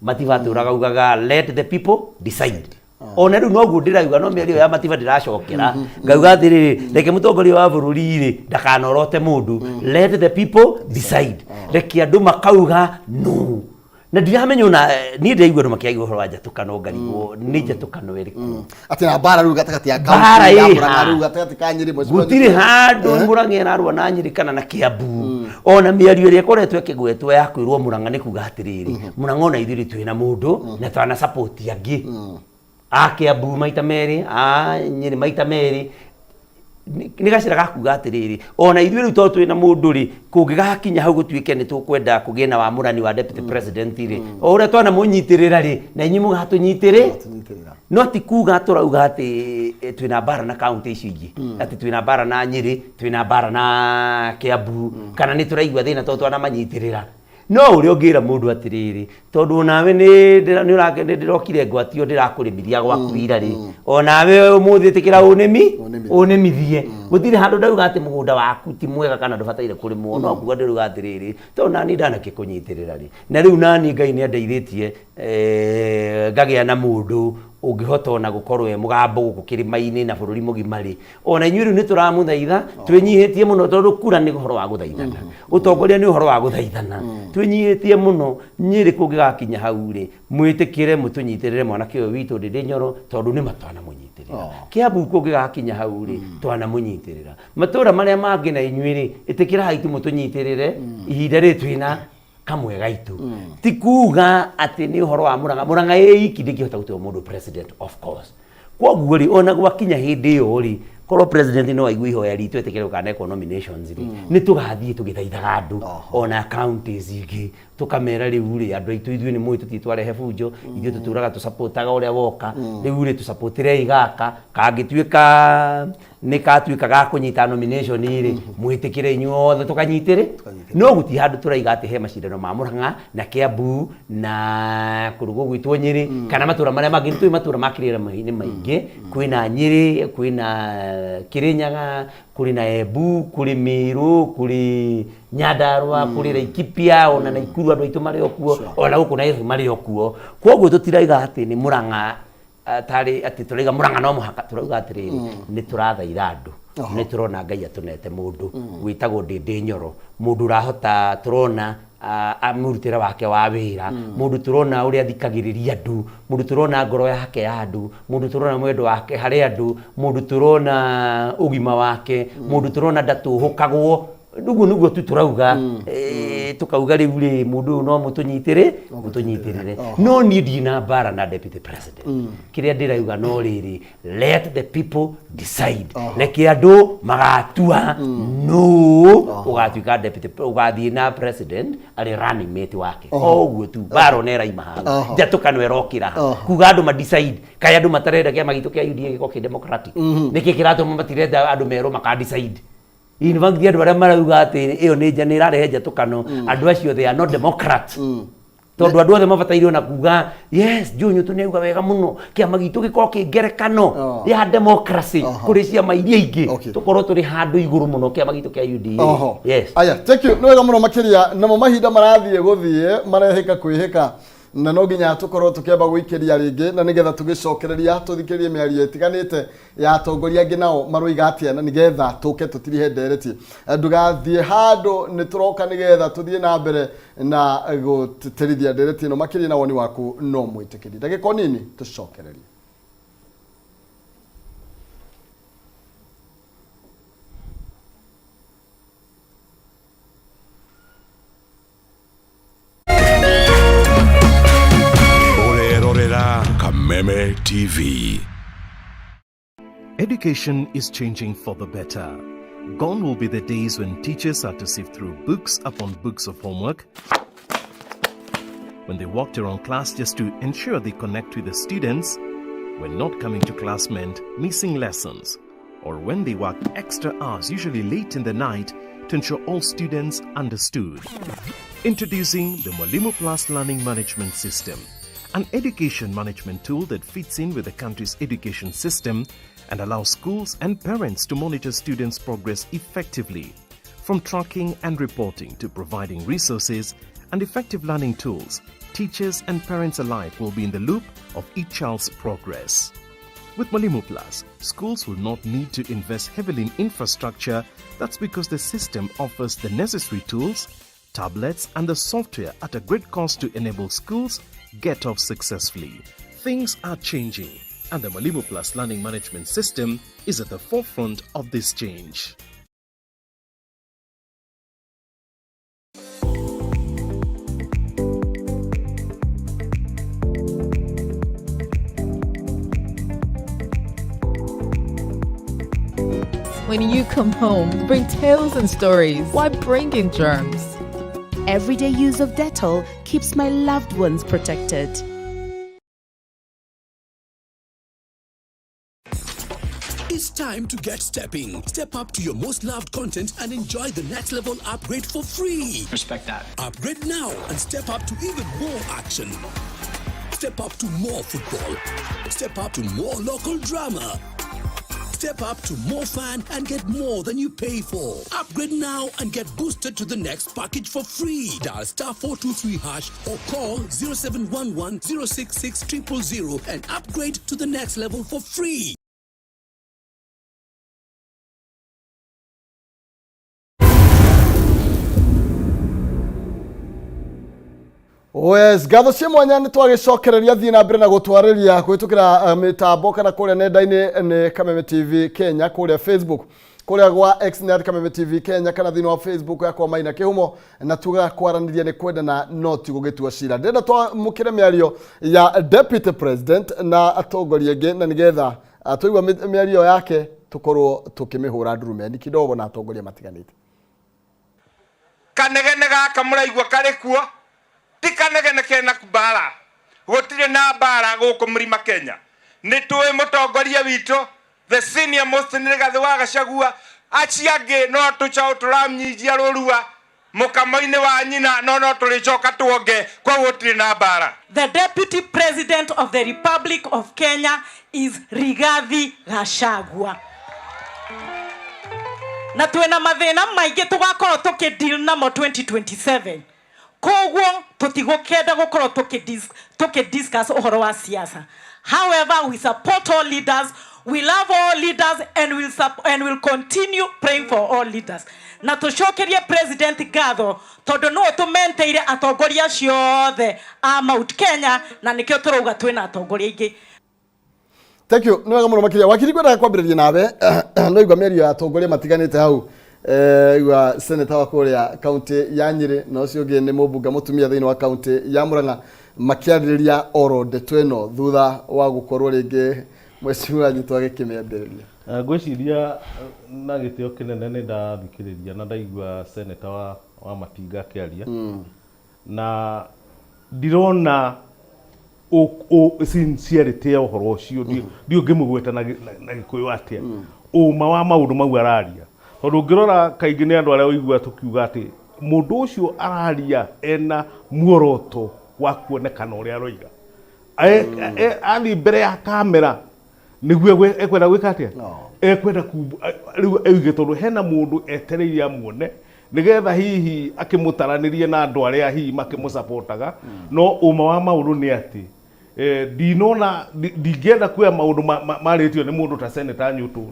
Matiba atũraga ugaga let the people decide ona rĩu noguo ndĩrauga no mĩario ya Matiba ndĩracokera ngauga atĩrĩrĩ reke mũtongoria wa bũrũri rĩ ndakanorote mũndũ let the people decide reke andũ makauga no na ndiramenya ona niĩ ndĩraigua andũ makĩaigua ũhoro wa njatũkano ngarigwo nĩ njatũkano ĩrĩkũ Atĩ na mbara rĩu gatagatĩ ya Mbara kaunti ya ĩ Murang'a ha? rĩu gatagatĩ ka Nyĩrĩ Mheshimiwa Gũtirĩ handũ Murang'a ĩrarũa na Nyĩrĩ kana na Kiambu ona mĩario ĩrĩa ĩkoretwo ĩkĩgwetwo ya kwĩrwo Murang'a nĩ kuga atĩrĩrĩ Murang'a ona ithuĩ twĩna mũndũ na twana support angĩ a Kiambu maita merĩ a Nyĩrĩ maita merĩ nĩ gacĩra ga kuga atĩrĩrĩ ona ithuĩ rĩu tondũ twĩna mũndũ rĩ kũngĩgakinya hau gũtuĩke nĩ tũkwenda kũgĩe na wamũrani wa deputy president rĩ o ũrĩa twanamũnyitĩrĩra rĩ na inyuĩ mũgatũnyitĩrĩ no ti kuga tũrauga atĩ twĩna mbara na kaunti icio ingĩ atĩ twĩna mbara na Nyĩrĩ twĩna mbara na Kiambu kana nĩ tũraigua thĩna tondũ twanamanyitĩrĩra no ũrĩa ũngĩra mũndũ atĩrĩrĩ tondũ onawe nĩ ndĩrokire ngwatio ndĩrakũrĩmithia gwaku ira rĩ onawe ũmũthĩ ĩtĩkĩra ũnĩmi ũnĩmithie gũtirĩ handũ ndauga atĩ mũgũnda waku ti mwega kana ndũbataire kũrĩmwo no kuga ndĩrauga atĩrĩrĩ tondũ nani ndanakĩkũnyitĩrĩra rĩ na rĩu nani Ngai nĩ andeithĩtie ngagĩa na mũndũ ũngĩhota ona gũkorwo e mũgambo gũkũ kĩrĩma-inĩ na bũrũri mũgima rĩ ona inyuĩ rĩu nĩ tũramũthaitha twĩnyihĩtie mũno tondũ kura nĩ ũhoro wa gũthaithana ũtongoria nĩ ũhoro wa gũthaithana twĩnyihĩtie mũno Nyĩrĩ kũngĩgakinya hau rĩ mwĩtĩkĩre mũtũnyitĩrĩre mwanake ũyũ witũ Ndĩndĩ Nyoro tondũ nĩ ma twanamũnyitĩrĩra Kiambu kũngĩgakinya hau rĩ twanamũnyitĩrĩra matũra marĩa mangĩ na inyuĩ rĩ ĩtĩkĩrai tu mũtũnyitĩrĩre ihinda rĩrĩ twĩna kamwe gaitũ ti kuga atĩ nĩ ũhoro wa Murang'a Murang'a ĩ iki ndĩngĩhota gũtua mũndũ president of course koguo rĩ ona gwakinya hĩndĩ ĩyo rĩ korwo president no aigue ihoya ritũ etĩkĩre gũkanekwo nominations rĩ nĩ tũgathiĩ tũgĩthaithaga andũ ona counties ingĩ tũkamera rĩu rĩ andũ aitũ ithuĩ nĩ mũĩ tũtirĩ twarehe bunjo ithuĩ tũtũraga tũsupportaga ũrĩa woka rĩu rĩ tũsupportĩrei gaka kangĩtuĩka nĩ katuĩka ga kũnyita nomination rĩ mwĩtĩkĩre inyuothe tũkanyitĩre no gũtirĩ handũ tũraiga atĩ he macindano ma Murang'a na Kiambu na kũndũ gũgwĩtwo Nyĩrĩ kana matũra marĩa mangĩ nĩ tũĩ matũra ma kĩrĩma-inĩ maingĩ kwĩna Nyĩrĩ kwĩna Kĩrĩnyaga kũrĩ na Embu kũrĩ Mĩrũ kũrĩ Nyandarua kũrĩ Laikipia ona Naikuru andũ aitũ marĩ o kuo ona gũkũ Nairobi marĩ o kuo koguo tũtiraiga atĩ nĩ Murang'a tarĩ atĩ tũraiga Murang'a no mũhaka tũrauga atĩrĩrĩ nĩ tũrathaitha andũ nĩ tũrona Ngai atũnete mũndũ wĩtagwo Ndĩndĩ Nyoro mũndũ ũrahota tũrona mũrutĩre wake wa wĩra mũndũ tũrona ũrĩa athikagĩrĩria andũ mũndũ tũrona ngoro yake ya andũ mũndũ tũrona mwendo wake harĩ andũ mũndũ tũrona ũgima wake mũndũ tũrona ndatũhũkagwo ũguo nĩguo tu tũrauga tũkauga rĩu rĩ mũndũ ũyũ no mũtũnyitĩrĩ mũtũnyitĩrĩre no niĩ ndirĩ na mbara na deputy president kĩrĩa ndĩrauga no rĩrĩ let the people decide reke andũ magatua nũ ũgatuĩka deputy ũgathiĩ na president arĩ running mate wake o ũguo tu mbara ona ĩraima hau njatũkano ĩrokĩra ha kuga andũ ma decide kaĩ andũ matarenda kĩama gitũ kĩa UDA gĩkorwo kĩ democratic nĩkĩ kĩratũma matirenda andũ merwo maka decide in fact andũ arĩa marauga atĩ ĩyo nĩ nĩ ĩrarehe njatũkano andũ acio they are not democrats tondũ andũ othe mabataire ona kuga yes Junior tu nĩauga wega mũno kĩama gitũ gĩkorwo kĩ ngerekano ya democracy kũrĩ ciama iria ingĩ tũkorwo tũrĩ handũ igũrũ mũno kĩama gitũ kĩa UDA yes Aya, thank you. Nĩ wega mũno makĩria namo mahinda marathiĩ gũthiĩ marehĩka kwĩhĩka na no nginya tũkorwo tũkĩamba gũikĩria rĩngĩ na nĩgetha tũgĩcokereria tũthikĩrĩrie mĩario ĩtiganĩte ya atongoria angĩ nao maroiga atĩa na nĩgetha tũke tũtirihe ndereti. Ndũgathiĩ handũ nĩ tũroka nĩgetha tũthiĩ na mbere na gũtĩtĩrithia ndereti ĩno makĩria na woni waku no mwĩtĩkĩrie. Ndagĩka o nini tũcokererie. TV. Education is changing for the better. Gone will be the days when teachers had to sift through books upon books of homework, when they walked around class just to ensure they connect with the students, when not coming to class meant missing lessons, or when they worked extra hours, usually late in the night, to ensure all students understood. Introducing the Mwalimu Plus Learning Management System, an education management tool that fits in with the country's education system and allows schools and parents to monitor students' progress effectively. From tracking and reporting to providing resources and effective learning tools, teachers and parents alike will be in the loop of each child's progress. With Mwalimu Plus, schools will not need to invest heavily in infrastructure. That's because the system offers the necessary tools, tablets, and the software at a great cost to enable schools get off successfully. Things are changing, and the Mwalimu Plus Learning Management System is at the forefront of this change. When you come home, bring tales and stories. Why bring in germs? Everyday use of Dettol keeps my loved ones protected. It's time to get stepping. Step up to your most loved content and enjoy the next level upgrade for free. Respect that. Upgrade now and step up to even more action. Step up to more football. Step up to more local drama. Step up to more fun and get more than you pay for. Upgrade now and get boosted to the next package for free. Dial star 423 hash or call 0711 066 000 and upgrade to the next level for free. Yes, ngatho cia mwanya nä twagäcokereria thiä na mbere na gå twarä kå hä kä ra mä tambo kana kå rä a nenda-inä nä Kameme TV Kenya kå rä a Facebook kå rä a gwa X nä Kameme TV Kenya kana thä inä wa Facebook yakwa Maina Kä humo na tugaga kwaranĩria nä kwendana no ti gå gä tua cira. Ndĩrenda twamå kä re mä ario ya Deputy President na atongoria angä na nä getha twaigua mä ario yake tå korwo tå kä mä hå ra ndurumeni kidogo na atongoria matiganä te. Kanegene gaka mũraigua karĩ kuo ti kanegene kena mbara, gũtirĩ na mbara gũkũ Mlima Kenya. Nĩ tũĩ mũtongoria witũ the senior most nĩ Rigathĩ wa Gachagua, acio angĩ no tũcaũ tũramnyinjia rũrua mũkamo-inĩ wa nyina, no no tũrĩcoka tuonge, koguo gũtirĩ na mbara. The Deputy President of the Republic of Kenya is Rigathi Gachagua. Na twĩna mathĩna maingĩ tũgakorwo tũkĩ deal namo 2027. Koguo tũtigũkenda gũkorwo tũkĩ discuss ũhoro wa siasa. However, we support all leaders, we love all leaders, and we'll, and we'll continue praying for all leaders. Na tũcokerie President ngatho tondũ nĩwe tũmenteire atongoria acio othe a Mount Kenya, na nĩkĩo tũrauga twĩna atongoria aingĩ. Thank you. Nĩ wega mũno makĩria. Wakiri, ngwendaga kwambĩrĩria nawe. No igua mĩario ya atongoria matiganĩte hau. Igua senator wa kũrĩa kaunti ya Nyĩrĩ na ũcio ũngĩ nĩ mũmbunge mũtumia thĩinĩ wa kaunti ya Murang'a makĩarĩrĩria oro ndeto ĩno thutha wa gũkorwo rĩngĩ mheshimiwa anyitwo agĩkĩmĩambĩrĩria. Ngwĩciria na gĩtĩo kĩnene nĩ ndathikĩrĩria na ndaigua senator wa Matinga akĩaria na ndirona sincerity ya ũhoro ũcio. Ndiũ ngĩmũgweta na Gĩkũyũ atĩa, ũma wa maũndũ mau araria, tondũ ũngĩrora kaingĩ nĩ andũ arĩa ũigua tũkiuga atĩ mũndũ ũcio araria ena muoroto wa kuonekana ũrĩa aroiga. Athiĩ mbere ya kamera nĩguo ekwenda gwĩka atĩa, ekwenda rĩu oige tondũ hena mũndũ etereire amuone nĩgetha hihi akĩmũtaranĩrie na andũ arĩa hihi makĩmũcapotaga. No ũma wa maũndũ nĩ atĩ ndinona ndingĩenda kuoya maũndũ marĩtio nĩ mũndũ ta Senator Nyũtũ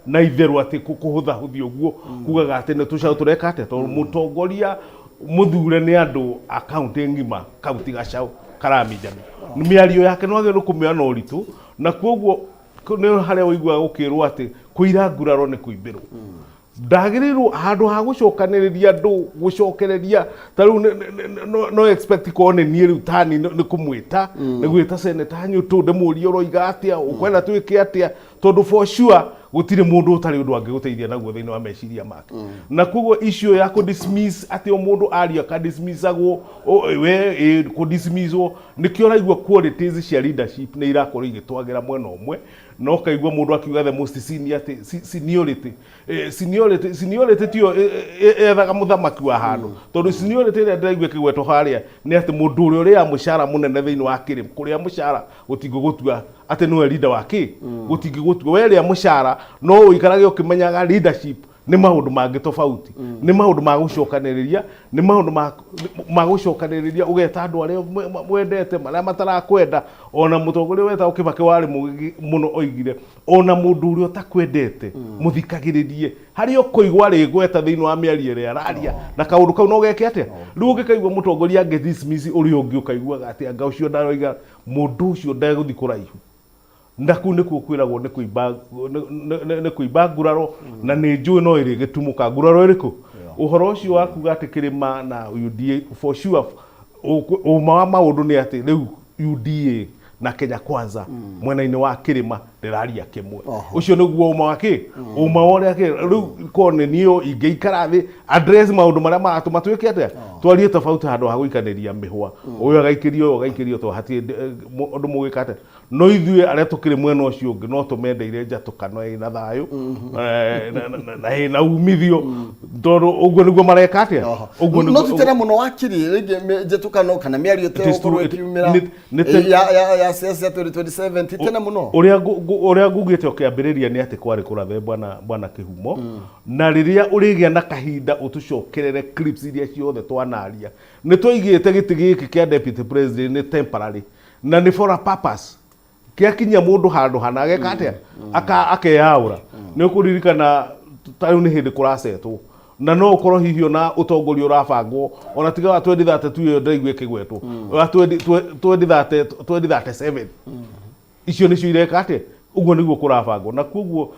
na itherũ atĩ kũhũthahũthia ũguo kugaga atĩ nĩ tũcaũ tũreka atĩa, tondũ mũtongoria mũthure nĩ andũ a kaunti ng'ima kaunti gacaũ karaminjana mĩario yake no agĩrĩirwo kũmĩoya na ũritũ, na koguo nĩ harĩa ũiguaga gũkĩrwo atĩ kũira nguraro nĩ kũimbĩrwo. Ndagĩrĩirwo handũ ha gũcokanĩrĩria andũ, gũcokereria ta rĩu no expect korwo nĩ niĩ rĩu tani nĩ kũmwĩta, nĩ gwĩta Senator Nyũtũ ndĩmũrie ũroiga atĩa, ũkwenda twĩke atĩa, tondũ for sure gũtirĩ mũndũ ũtarĩ ũndũ angĩgũteithia naguo thĩinĩ wa meciria make. Na koguo issue ya kũ dismiss atĩ o mũndũ aria aka dismissagwo, we kũ dismisswo, nĩkĩo ũraigua qualities cia leadership nĩ irakorwo igĩtwagĩra mwena ũmwe, na ũkaigua mũndũ akiuga the most senior atĩ seniority. Seniority, seniority tiyo ethaga mũthamaki wa handũ, tondũ seniority ĩrĩa ndĩraigua ĩkĩgwetwo harĩa nĩ atĩ mũndũ ũrĩa ũrĩaga mũcara mũnene thĩinĩ wa kĩrĩma, kũrĩa mũcara gũtingĩgũtua atĩ nĩwe leader wa kĩ, gũtingĩgũtua we rĩa mũcara, no ũikarage ũkĩmenyaga leadership nĩ maũndũ mangĩ tofauti, nĩ maũndũ ma gũcokanĩrĩria, nĩ maũndũ ma gũcokanĩrĩria, ũgeta andũ arĩa mwendete, marĩa matarakwenda. Ona mũtongoria wetagwo Kĩbakĩ warĩ mũgĩ mũno oigire ona mũndũ ũrĩa ũtakwendete mũthikagĩrĩrie harĩa ũkũigua arĩgweta thĩinĩ wa mĩario ĩrĩa araria, na kaũndũ kau no geke atĩa. Rĩu ũngĩkaigua mũtongoria angĩ dismiss ũrĩa ũngĩ, ũkaiguaga atĩ anga ũcio ndaroiga mũndũ ũcio ndegũthiĩ kũraihu, na kũu nĩkuo kwĩragwo nĩ kũimba, nĩ kũimba nguraro, na nĩ njũĩ no ĩrĩ gĩtumũka nguraro ĩrĩkũ. Ũhoro ũcio wa kuga atĩ kĩrĩma na UDA, for sure ũma wa maũndũ nĩ atĩ rĩu UDA na Kenya Kwanza mwena-inĩ wa kĩrĩma ndĩraria kĩmwe. Ũcio nĩguo ũma wa kĩ, ũma wa ũrĩa kĩ rĩu korwo nĩ niĩ ingĩikara thĩ address maũndũ marĩa maratũma twĩke atĩa, twarie tofauti handũ ha gũikanĩria mĩhwa, ũyũ agaikĩrio, ũyũ agaikĩrio, to hatirĩ ũndũ mũgĩka atĩa. No ithuĩ arĩa tũkĩrĩ mwena ũcio ũngĩ no tũmendeire njatũkano ĩna thayũ, na ĩna umithio, tondũ ũguo nĩguo mareka atĩa, ũguo no nĩguo tutene mũno wakiri rĩngĩ njĩtũkano kana mĩario It is true, ĩtegũkorwo ĩkiumĩra ya siasa ya 2027 ti tene mũno. Ũrĩa ngugĩte ũkĩambĩrĩria nĩ atĩ kwarĩ kũrathe bwana Kĩhumo, na rĩrĩa ũrĩgĩa na kahinda ũtũcokerere clips iria ciothe twanaria, nĩ twaigĩte gĩtĩ gĩkĩ kĩa deputy president nĩ temporary na nĩ for a purpose, kĩakinyia mũndũ handũ hana ageka atĩa, akeyaũra. Nĩ ũkũririkana ta rĩu nĩ hĩndĩ kũracetwo, na no ũkorwo hihi ona ũtongoria ũrabangwo ona tiga wa 2032 ĩyo ndĩraigua ĩkĩgwetwo wa 2030, 2037, icio nĩcio ireka atĩa, ũguo nĩguo kũrabangwo. Na koguo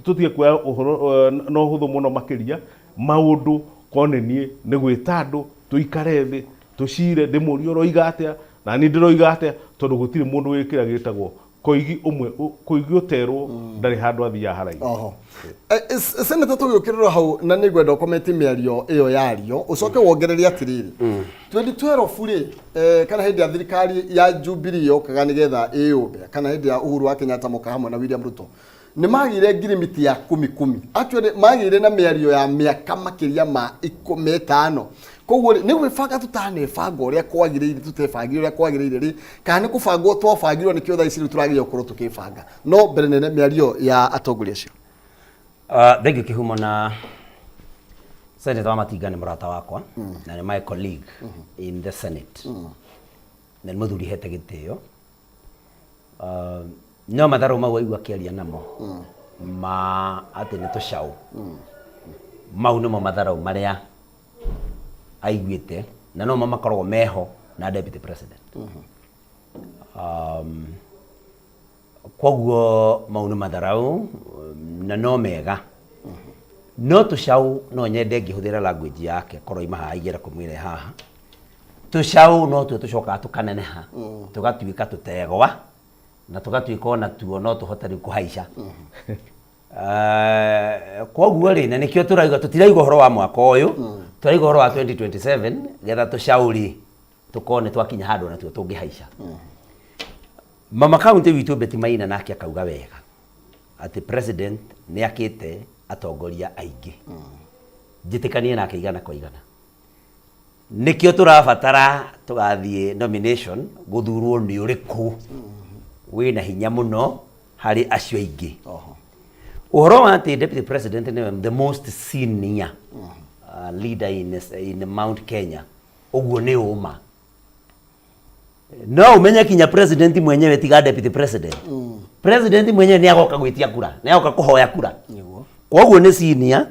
tũtige kuoya ũhoro na ũhũthũ mũno makĩria maũndũ. Korwo nĩ niĩ nĩ gwĩta andũ tũikare thĩ tũcire, ndĩmũrie ũroiga atĩa na niĩ ndĩroiga atĩa, tondũ gũtirĩ mũndũ wĩkĩra gĩtagwo koigi ũmwe, koigi ũterwo ndarĩ handũ athiaga haraihu. Oho. Senator, tũgĩũkĩrĩra hau na nĩ ngwenda ũkomenti mĩario ĩyo yario, ũcoke wongererie atĩrĩrĩ, 2012 rĩ, kana hĩndĩ ya thirikari ya Jubilee yokaga nĩgetha ĩyũmbe, kana hĩndĩ ya Uhuru wa Kenyatta moka hamwe na William Ruto, nĩ magĩire ngirimiti ya kumi kumi, actually magĩire na mĩario ya mĩaka makĩria ma 15. Koguo rĩ, nĩ gwĩbanga tũtanebanga ũrĩa kwagĩrĩire, tutebangire ũrĩa kwagĩrĩire rĩ, kana nĩ kũbangwo twabangirwo, nĩkĩo thaa ici rĩu tũrageria gũkorwo tũkĩbanga? No mbere nene mĩario ya atongoria acio. Thank you Kĩhumo, na Senator Wamatinga nĩ mũrata wakwa na nĩ my colleague in the Senate na nĩ mũthuri hete gĩtĩo. No matharũ mau aigua akĩaria namo ma atĩ nĩ tũcaũ, mau nĩmo matharau marĩa aiguĩte na nomo makoragwo meho na deputy president. Koguo mau nĩ matharau na no mega, no tũcaũ no nyende ngĩhũthĩra language yake korwo ima haha ingĩenda kũmwĩra haha tũcaũ no tuo tũcokaga tũkaneneha, tũgatuĩka tũtegwa na tũgatuĩka ona tuo no tũhote rĩu kũhaica. Koguo rĩ, na nĩkĩo tũrauga tũtiraigua ũhoro wa mwaka ũyũ, tũraigua ũhoro wa 2027, getha tũcaũ rĩ tũkorwo nĩ twakinya handũ natuo tũngĩhaica. Mama kaunti witũ Betty Maina nake akauga wega atĩ president nĩ akĩte atongoria aingĩ. Njĩtĩkanie nake 100%. Nĩkĩo tũrabatara tũgathiĩ nomination gũthurwo nĩ ũrĩkũ wĩna hinya mũno harĩ acio aingĩ. Ũhoro wa atĩ deputy president nĩwe the most senior leader in Mount Kenya, ũguo nĩ ũma. No ũmenye kinya president mwenyewe, tiga deputy president, president mwenyewe nĩ agoka gwĩtia kura, nĩ agoka kũhoya kura. Koguo nĩ senior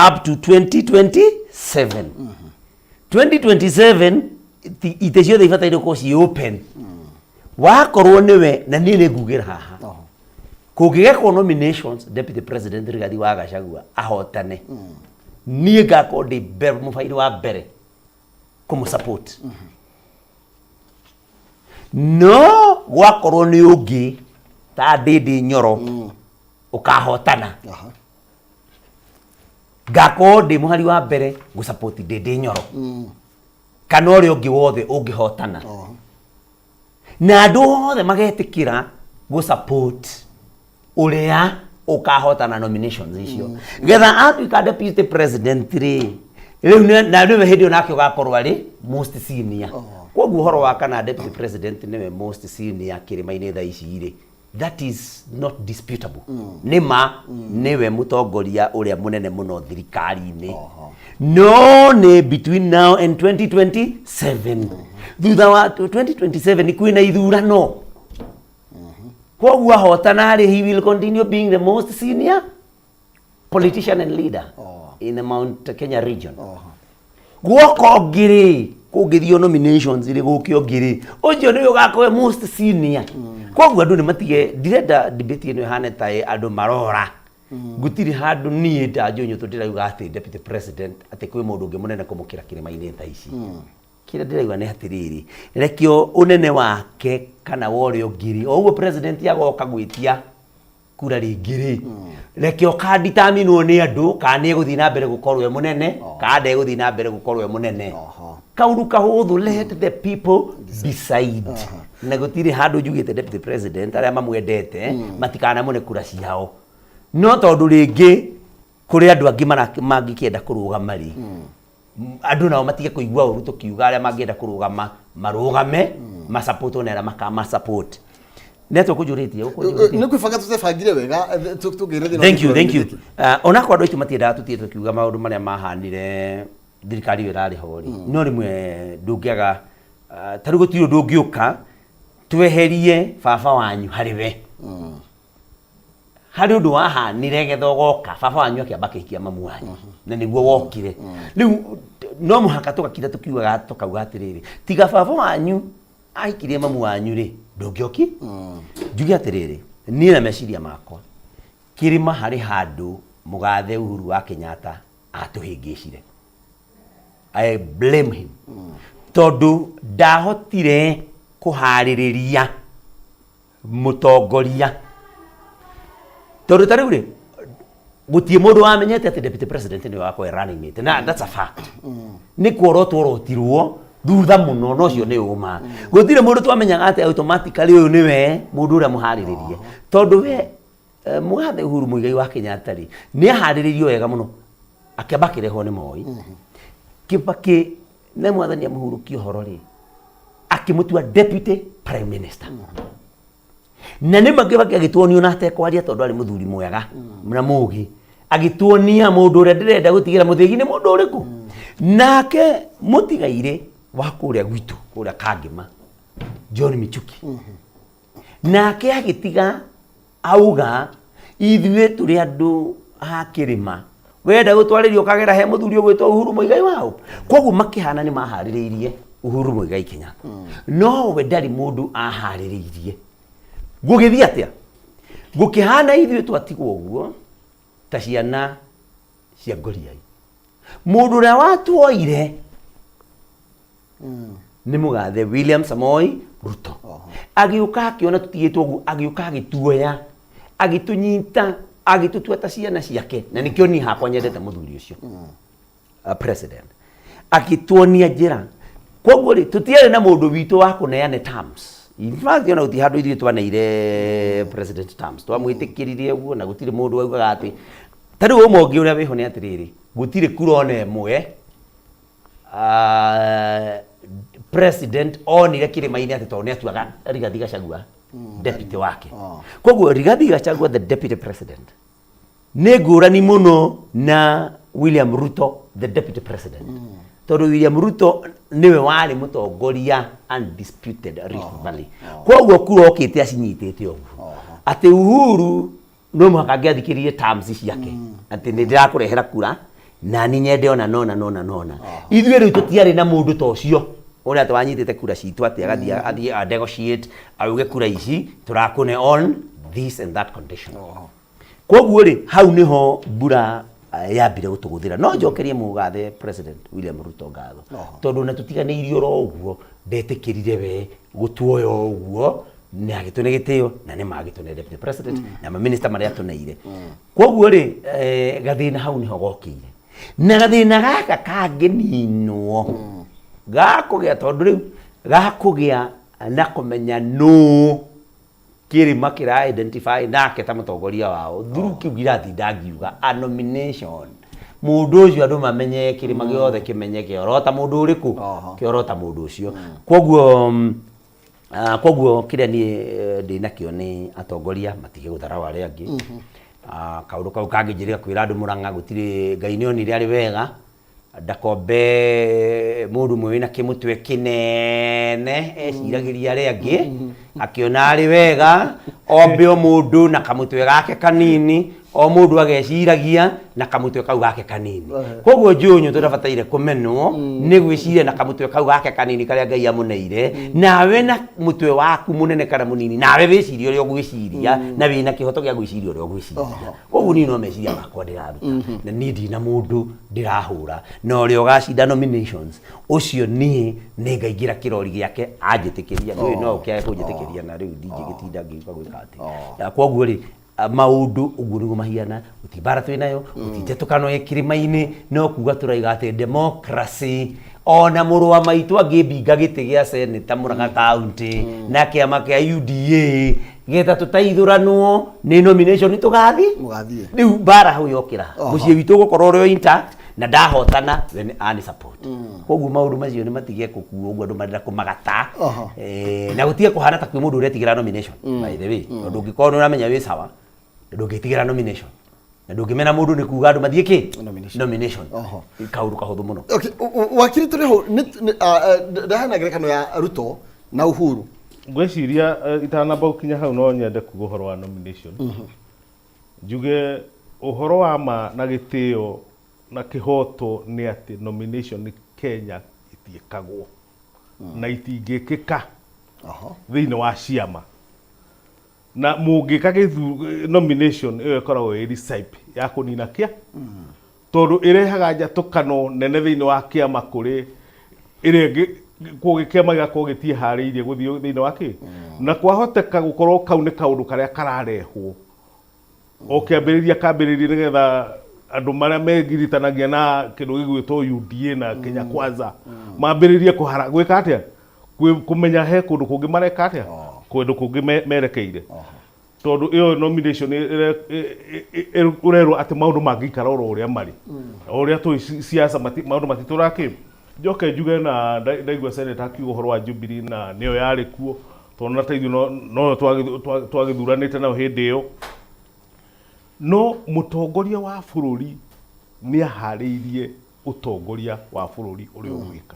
up to 2027. 2027 itĩ ciothe ibataire gũkorwo ciĩ open, wakorwo nĩwe na niĩ nĩ ngugĩra haha. Kũngĩgekwo nominations, Deputy President Rigathi wa Gachagua ahotane, niĩ ngakorwo ndĩ mũbairi wa mbere kũmũ support. No gwakorwo nĩ ũngĩ ta Ndindi Nyoro ũkahotana, ngakorwo ndĩ mũhari wa mbere gũ support Ndindi Nyoro kana ũrĩa ũngĩ wothe ũngĩhotana, na andũ othe magetĩkĩra gũ support ũrĩa ũkahotana nominations icio, getha atuĩka deputy president rĩ, rĩu na nĩwe hĩndĩ ĩyo nake ũgakorwo arĩ most senior. Koguo ũhoro wa kana deputy president nĩwe most senior kĩrĩma-inĩ thaa ici rĩ, that is not disputable. Nĩ ma nĩwe mũtongoria ũrĩa mũnene mũno thirikari-inĩ, no nĩ between now and 2027. Thutha wa 2027 kwĩna ithurano, koguo ahotana rĩ, he will continue being the most senior politician and leader in the Mount Kenya region. Guoka ũngĩ rĩ, kũngĩthio nominations rĩ, gũke ũngĩ rĩ, ũcio nĩwe ũgakorwo most senior. Koguo andũ nĩ matige, ndirenda debate ĩno ĩhane ta andũ marora. Gũtirĩ handũ niĩ ndanjũnyũtũ ndĩrauga atĩ deputy president, atĩ kwĩ mũndũ ũngĩ mũnene kũmũkĩra kĩrĩma-inĩ thaa ici. Kĩrĩa ndĩrauga nĩ atĩrĩrĩ, rekio ũnene wake kana wa ũrĩa ũngĩ rĩ, o ũguo president agoka gwĩtia kura rĩngĩ rĩ, reke ũkanditaminwo nĩ andũ kana nĩ egũthiĩ na mbere gũkorwo e mũnene kana ndegũthiĩ na mbere gũkorwo e mũnene. Kaũndũ kahũthũ, let the people decide. Na gũtirĩ handũ njugĩte deputy president arĩa mamwendete matikanamũne kura ciao, no tondũ rĩngĩ kũrĩ andũ angĩ mangĩkĩenda kũrũgama rĩ, andũ nao matige kũigua ũru tũkiuga arĩa mangĩenda kũrũgama marũgame, masapotwo nĩ arĩa makamasupport. Network ũnjũrĩtie, ũkũnjũrĩtie. Nĩ kwĩbanga tũtebangire wega tũngĩre thĩna. Thank you, thank you. Onakorwo andũ aitũ matiendaga tũtige tũkiuga maũndũ marĩa mahanire thirikari ĩyo ĩrarĩ ho rĩ, no rĩmwe ndũngĩaga, ta rĩu gũtirĩ ũndũ ũngĩũka tweherie baba wanyu harĩ we. Harĩ ũndũ wahanire getha ũgoka baba wanyu akĩamba akĩhikia mamu wanyu na nĩguo wokire. Rĩu no mũhaka tũgakira tũkiugaga, tũkauga atĩrĩrĩ, tiga baba wanyu ahikirie mamu wanyu rĩ, ndũngĩoki. Njuge atĩrĩrĩ, niĩ na meciria makwa, kĩrĩma harĩ handũ mũgathe Uhuru wa Kenyatta atũhĩngĩcire. I blame him tondũ ndahotire kũharĩrĩria mũtongoria, tondũ ta rĩu rĩ, gũtirĩ mũndũ wamenyete atĩ deputy president nĩwe wakorwo running mate, na that's a fact. Nĩ kuorotwo orotirwo thutha mũno, no ũcio nĩ ũma. Gũtirĩ mũndũ twamenyaga atĩ automatically ũyũ nĩwe mũndũ ũrĩa mũharĩrĩrie, tondũ we mũgathe Uhuru Muigai wa Kenyatta rĩ, nĩ aharĩrĩirio wega mũno, akĩamba akĩrehwo nĩ Moi. Kibaki nĩ mwathani amũhurũkie ũhoro rĩ, akĩmũtua deputy prime minister, na nĩ ma Kibaki agĩtuonio na atekwaria, tondũ arĩ mũthuri mwega na mũgĩ, agĩtuonia mũndũ ũrĩa ndĩrenda gũtigĩra mũthĩgi nĩ mũndũ ũrĩkũ. Nake mũtigairĩ wa kũrĩa gwitũ kũrĩa Kangĩma, John Michuki, nake agĩtiga auga ithuĩ tũrĩ andũ a kĩrĩma, wenda gũtwarĩrio ũkagera he mũthuri ũgwĩtwo Uhuru Muigai wao. Koguo makĩhana nĩ maharĩrĩirie Uhuru Muigai Kenyatta, no we ndarĩ mũndũ aharĩrĩirie. Gũgĩthiĩ atĩa? Gũkĩhana ithuĩ twatigwo ũguo ta ciana cia ngoriai. Mũndũ ũrĩa watuoire nĩ mũgathe William Samoei Ruto. Agĩũka akĩona tũtigĩtwo ũguo, agĩũka agĩtuoya, agĩtũnyita, agĩtũtua ta ciana ciake, na nĩkĩo niĩ hakwa nyendete mũthuri ũcio president. Agĩtuonia njĩra. Koguo rĩ, tũtiarĩ na mũndũ witũ wa kũneane terms. In fact, ona gũtirĩ handũ ithuĩ twaneire president terms, twamwĩtĩkĩririe ũguo, na gũtirĩ mũndũ waugaga atĩ ta rĩu ũma ũngĩ ũrĩa wĩho nĩ atĩrĩrĩ, gũtirĩ kura ona ĩmwe president onire kĩrĩma-inĩ atĩ tondũ nĩ atuaga Rigathi Gachagua deputy wake. Koguo Rigathi Gachagua the deputy president nĩ ngũrani mũno na William Ruto the deputy president, tondũ William Ruto nĩwe warĩ mũtongoria undisputed Rift Valley. Koguo kura okĩte acinyitĩte ũguo atĩ Uhuru no mũhaka angĩathikĩrĩrie terms ciake atĩ nĩ ndĩrakũrehera kura na ni nyende ona nona nona nona. Ithuĩ rĩu tũtiarĩ na mũndũ ta ũcio ũrĩa atĩ wanyitĩte kura citũ atĩ agathiĩ athiĩ a negotiate auge kura ici tũrakũne on this and that condition. Koguo rĩ, hau nĩho mbura yambire gũtũgũthĩra. No njokerie mũgathe President William Ruto ngatho, tondũ na tũtiganĩirio oro ũguo, ndetĩkĩrire we gũtuoya ũguo na agĩtũne gĩtĩo, na nĩ magĩtũne deputy president na maminista marĩa atũneire. Koguo rĩ, gathĩna hau nĩho gokĩire, na gathĩna gaka kangĩninwo gakũgĩa, tondũ rĩu gakũgĩa na kũmenya nũ kĩrĩma kĩra identify nake ta mũtongoria wao through kĩu ngiratinda ngiuga a nomination. Mũndũ ũcio andũ mamenye, kĩrĩma gĩothe kĩmenye kĩorota mũndũ ũrĩkũ, kĩorota mũndũ ũcio. Koguo kĩrĩa niĩ ndĩ nakĩo nĩ atongoria matige gũtharaũ arĩa angĩ. Kaũndũ kau kangĩnjĩrĩga kwĩra andũ Mũrang'a gũtirĩ Ngai nĩ onire arĩ wega ndakombe mũndũ ũmwe wĩna kĩmũtwe kĩnene eciragĩria arĩa angĩ, akĩona arĩ wega ombe o mũndũ na kamũtwe gake kanini, o mũndũ ageciragia na kamũtwe kau gake kanini. Koguo Njũnyũ tũtabataire kũmenwo nĩ gwĩciria na kamũtwe kau gake kanini karĩa Ngai amũneire. Nawe na mũtwe waku mũnene kana mũnini, nawe wĩcirie ũrĩa ũgwĩciria, na wĩna kĩhoto gĩa gwĩciria ũrĩa ũgwĩciria. Koguo niĩ no meciria makwa ndĩraruta, na niĩ ndina mũndũ ndĩrahũra, na ũrĩa ũgacinda nominations ũcio niĩ nĩ ngaingĩra kĩrori gĩake anjĩtĩkĩria. Ndiũĩ no ũkĩage kũnjĩtĩkĩria, na rĩu ndingĩgĩtinda ngĩũka gwĩka atĩ. Na koguo rĩ, maũndũ ũguo nĩguo mahiana. Gũtirĩ mbara twĩ nayo, gũtirĩ njetũkano ĩ kĩrĩma-inĩ, no kuga tũraiga atĩ democracy, ona mũrũ wa maitũ angĩmbinga gĩtĩ gĩa seneta Murang'a County na kĩama kĩa UDA getha tũteithũranwo nĩ nomination tũgathiĩ. Mũgathiĩ. Rĩu mbara hau yokĩra, mũciĩ witũ ũgũkorwo ũrĩ o intact, na ndahotana we ani support. Koguo maũndũ macio nĩ matige gũkuo ũguo andũ marenda kũmagata. Na gũtige kũhana ta kwĩ mũndũ ũretigĩra nomination. By the way, tondũ ũngĩkorwo nĩ ũramenya wĩ sawa, ndũngĩtigĩra nomination na ndũngĩmena mũndũ nĩ kuga andũ mathiĩ kĩ nomination. Kaũndũ kahũthũ mũno. Okay, wakiri, tũrĩ hau ndaheana ngerekano ya Ruto na Uhuru. Ngwĩciria itanamba gũkinya hau, no nyende kuga ũhoro wa nomination. Njuge ũhoro wa ma na gĩtĩo na kĩhoto nĩ atĩ nomination Kenya itiĩkagwo na itingĩkĩka thĩinĩ wa ciama, na mũngĩka nomination ĩyo ĩkoragwo ĩ recipe ya kũnina kĩa, tondũ ĩrehaga njatũkano nene thĩinĩ wa kĩama kũrĩ ĩrĩa ĩngĩ. Kũgĩ kĩama gĩgakorwo gĩtiĩharĩirie gũthiĩ thĩinĩ wa kĩ, na kwahoteka gũkorwo kau nĩ kaũndũ karĩa kararehwo o kĩambĩrĩria kambĩrĩria nĩgetha andũ marĩa megiritanagia na kĩndũ gĩgwĩtwo UDA na Kenya Kwanza mambĩrĩrie kũhara gwĩka atĩa, kũmenya he kũndũ kũngĩ mareka atĩa, kũndũ kũngĩ merekeire, tondũ ĩyo nomination ũrerwo atĩ maũndũ mangĩikara oro ũrĩa marĩ, o ũrĩa tũĩ siasa, maũndũ matitũra kĩ. Njoke njuge na ndaigua senator akiuga ũhoro wa Jubilee na nĩyo yarĩ kuo, tondũ na ta ithuĩ noyo twagĩthuranĩte nayo hĩndĩ ĩyo. No mũtongoria wa bũrũri nĩ aharĩirie ũtongoria wa bũrũri ũrĩa ũgwĩka,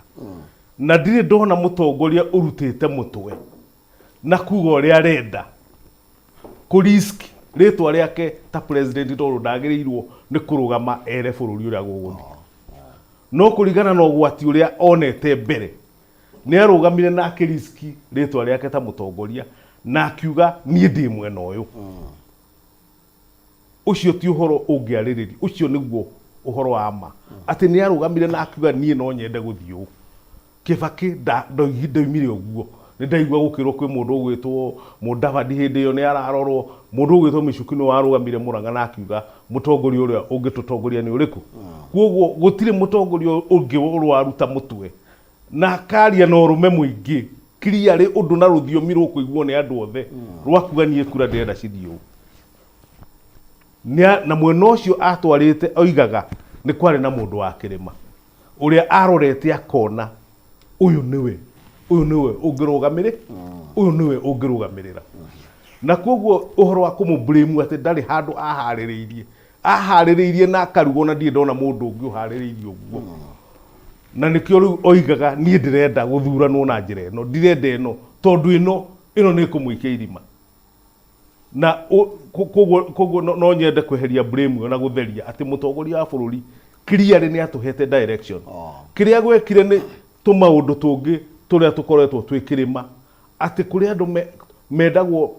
na ndirĩ ndona mũtongoria ũrutĩte mũtwe na kuga ũrĩa arenda kũ risk rĩtwa rĩake ta president, tondũ ndagĩrĩirwo nĩ kũrũgama ere bũrũri ũrĩa gũgũthiĩ. No kũringana na ũgwati ũrĩa onete mbere, nĩ arũgamire na akĩriski rĩtwa rĩake ta mũtongoria na akiuga, "Niĩ ndĩ mwena ũyũ." Ũcio ti ũhoro ũngĩarĩrĩria, ũcio nĩguo ũhoro wa ma, atĩ nĩ arũgamire na akiuga, "Niĩ no nyende gũthiĩ ũũ." Kĩbakĩ ndoimire ũguo. Nĩ ndaigua gũkĩrwo kwĩ mũndũ ũgwĩtwo Mũdavadi, hĩndĩ ĩyo nĩ ararorwo. Mũndũ ũgwĩtwo Michuki nĩ warũgamire Mũrang'a na akiuga, "Mũtongoria ũrĩa ũngĩtũtongoria nĩ ũrĩkũ?" Koguo gũtirĩ mũtongoria ũngĩ ũrĩ waruta mũtwe na akaria na ũrũme mũingĩ clearly, ũndũ na rũthiomi rũkũiguo nĩ andũ othe, rwa kuga, "Niĩ kura ndĩrenda cithiĩ ũũ." Na mwena ũcio atwarĩte oigaga nĩ kwarĩ na mũndũ wa kĩrĩma ũrĩa arorete akona ũyũ nĩwe, ũyũ nĩwe ũngĩrũgamĩrĩ, ũyũ nĩwe ũngĩrũgamĩrĩra. Na koguo ũhoro wa kũmũ blame atĩ ndarĩ handũ aharĩrĩirie, aharĩrĩirie na akarugwo, na ndirĩ ndona mũndũ ũngĩ ũharĩrĩirie ũguo. Na nĩkĩo rĩu oigaga, "Niĩ ndĩrenda gũthuranwo na njĩra ĩno, ndirenda ĩno, tondũ ĩno nĩ ĩkũmũikia irima." Na koguo no nyende kweheria blame ĩyo na gũtheria atĩ mũtongoria wa bũrũri clearly nĩ atũhete direction. Kĩrĩa gwekire nĩ tũmaũndũ tũngĩ tũrĩa tũkoretwo twĩ kĩrĩma, atĩ kũrĩ andũ me Mendagwo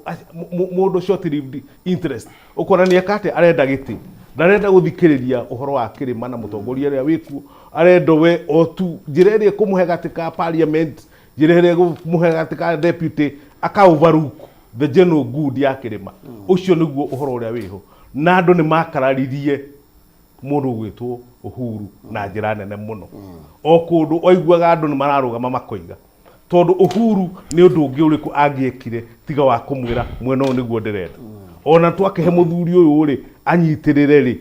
mũndũ short lived interest. Ũkona nĩ eka atĩa, arenda gĩtĩ, ndarenda gũthikĩrĩria ũhoro wa kĩrĩma na mũtongoria ũrĩa wĩkuo, arenda we o tu njĩra ĩrĩa ĩkũmũhe gatĩ ka parliament, njĩra ĩrĩa ĩkũmũhe gatĩ ka deputy, aka overlook the general good ya kĩrĩma. Ũcio nĩguo ũhoro ũrĩa wĩho, na andũ nĩ makararirie mũndũ ũgwĩtwo Uhuru na njĩra nene mũno. O kũndũ waiguaga andũ nĩ mararũgama makoiga, tondũ Uhuru nĩ ũndũ ũngĩ ũrĩkũ angĩekire tiga wa kũmwĩra mwena ũyũ nĩguo ndĩrenda. Ona twakĩhe mũthuri ũyũ rĩ anyitĩrĩre rĩ,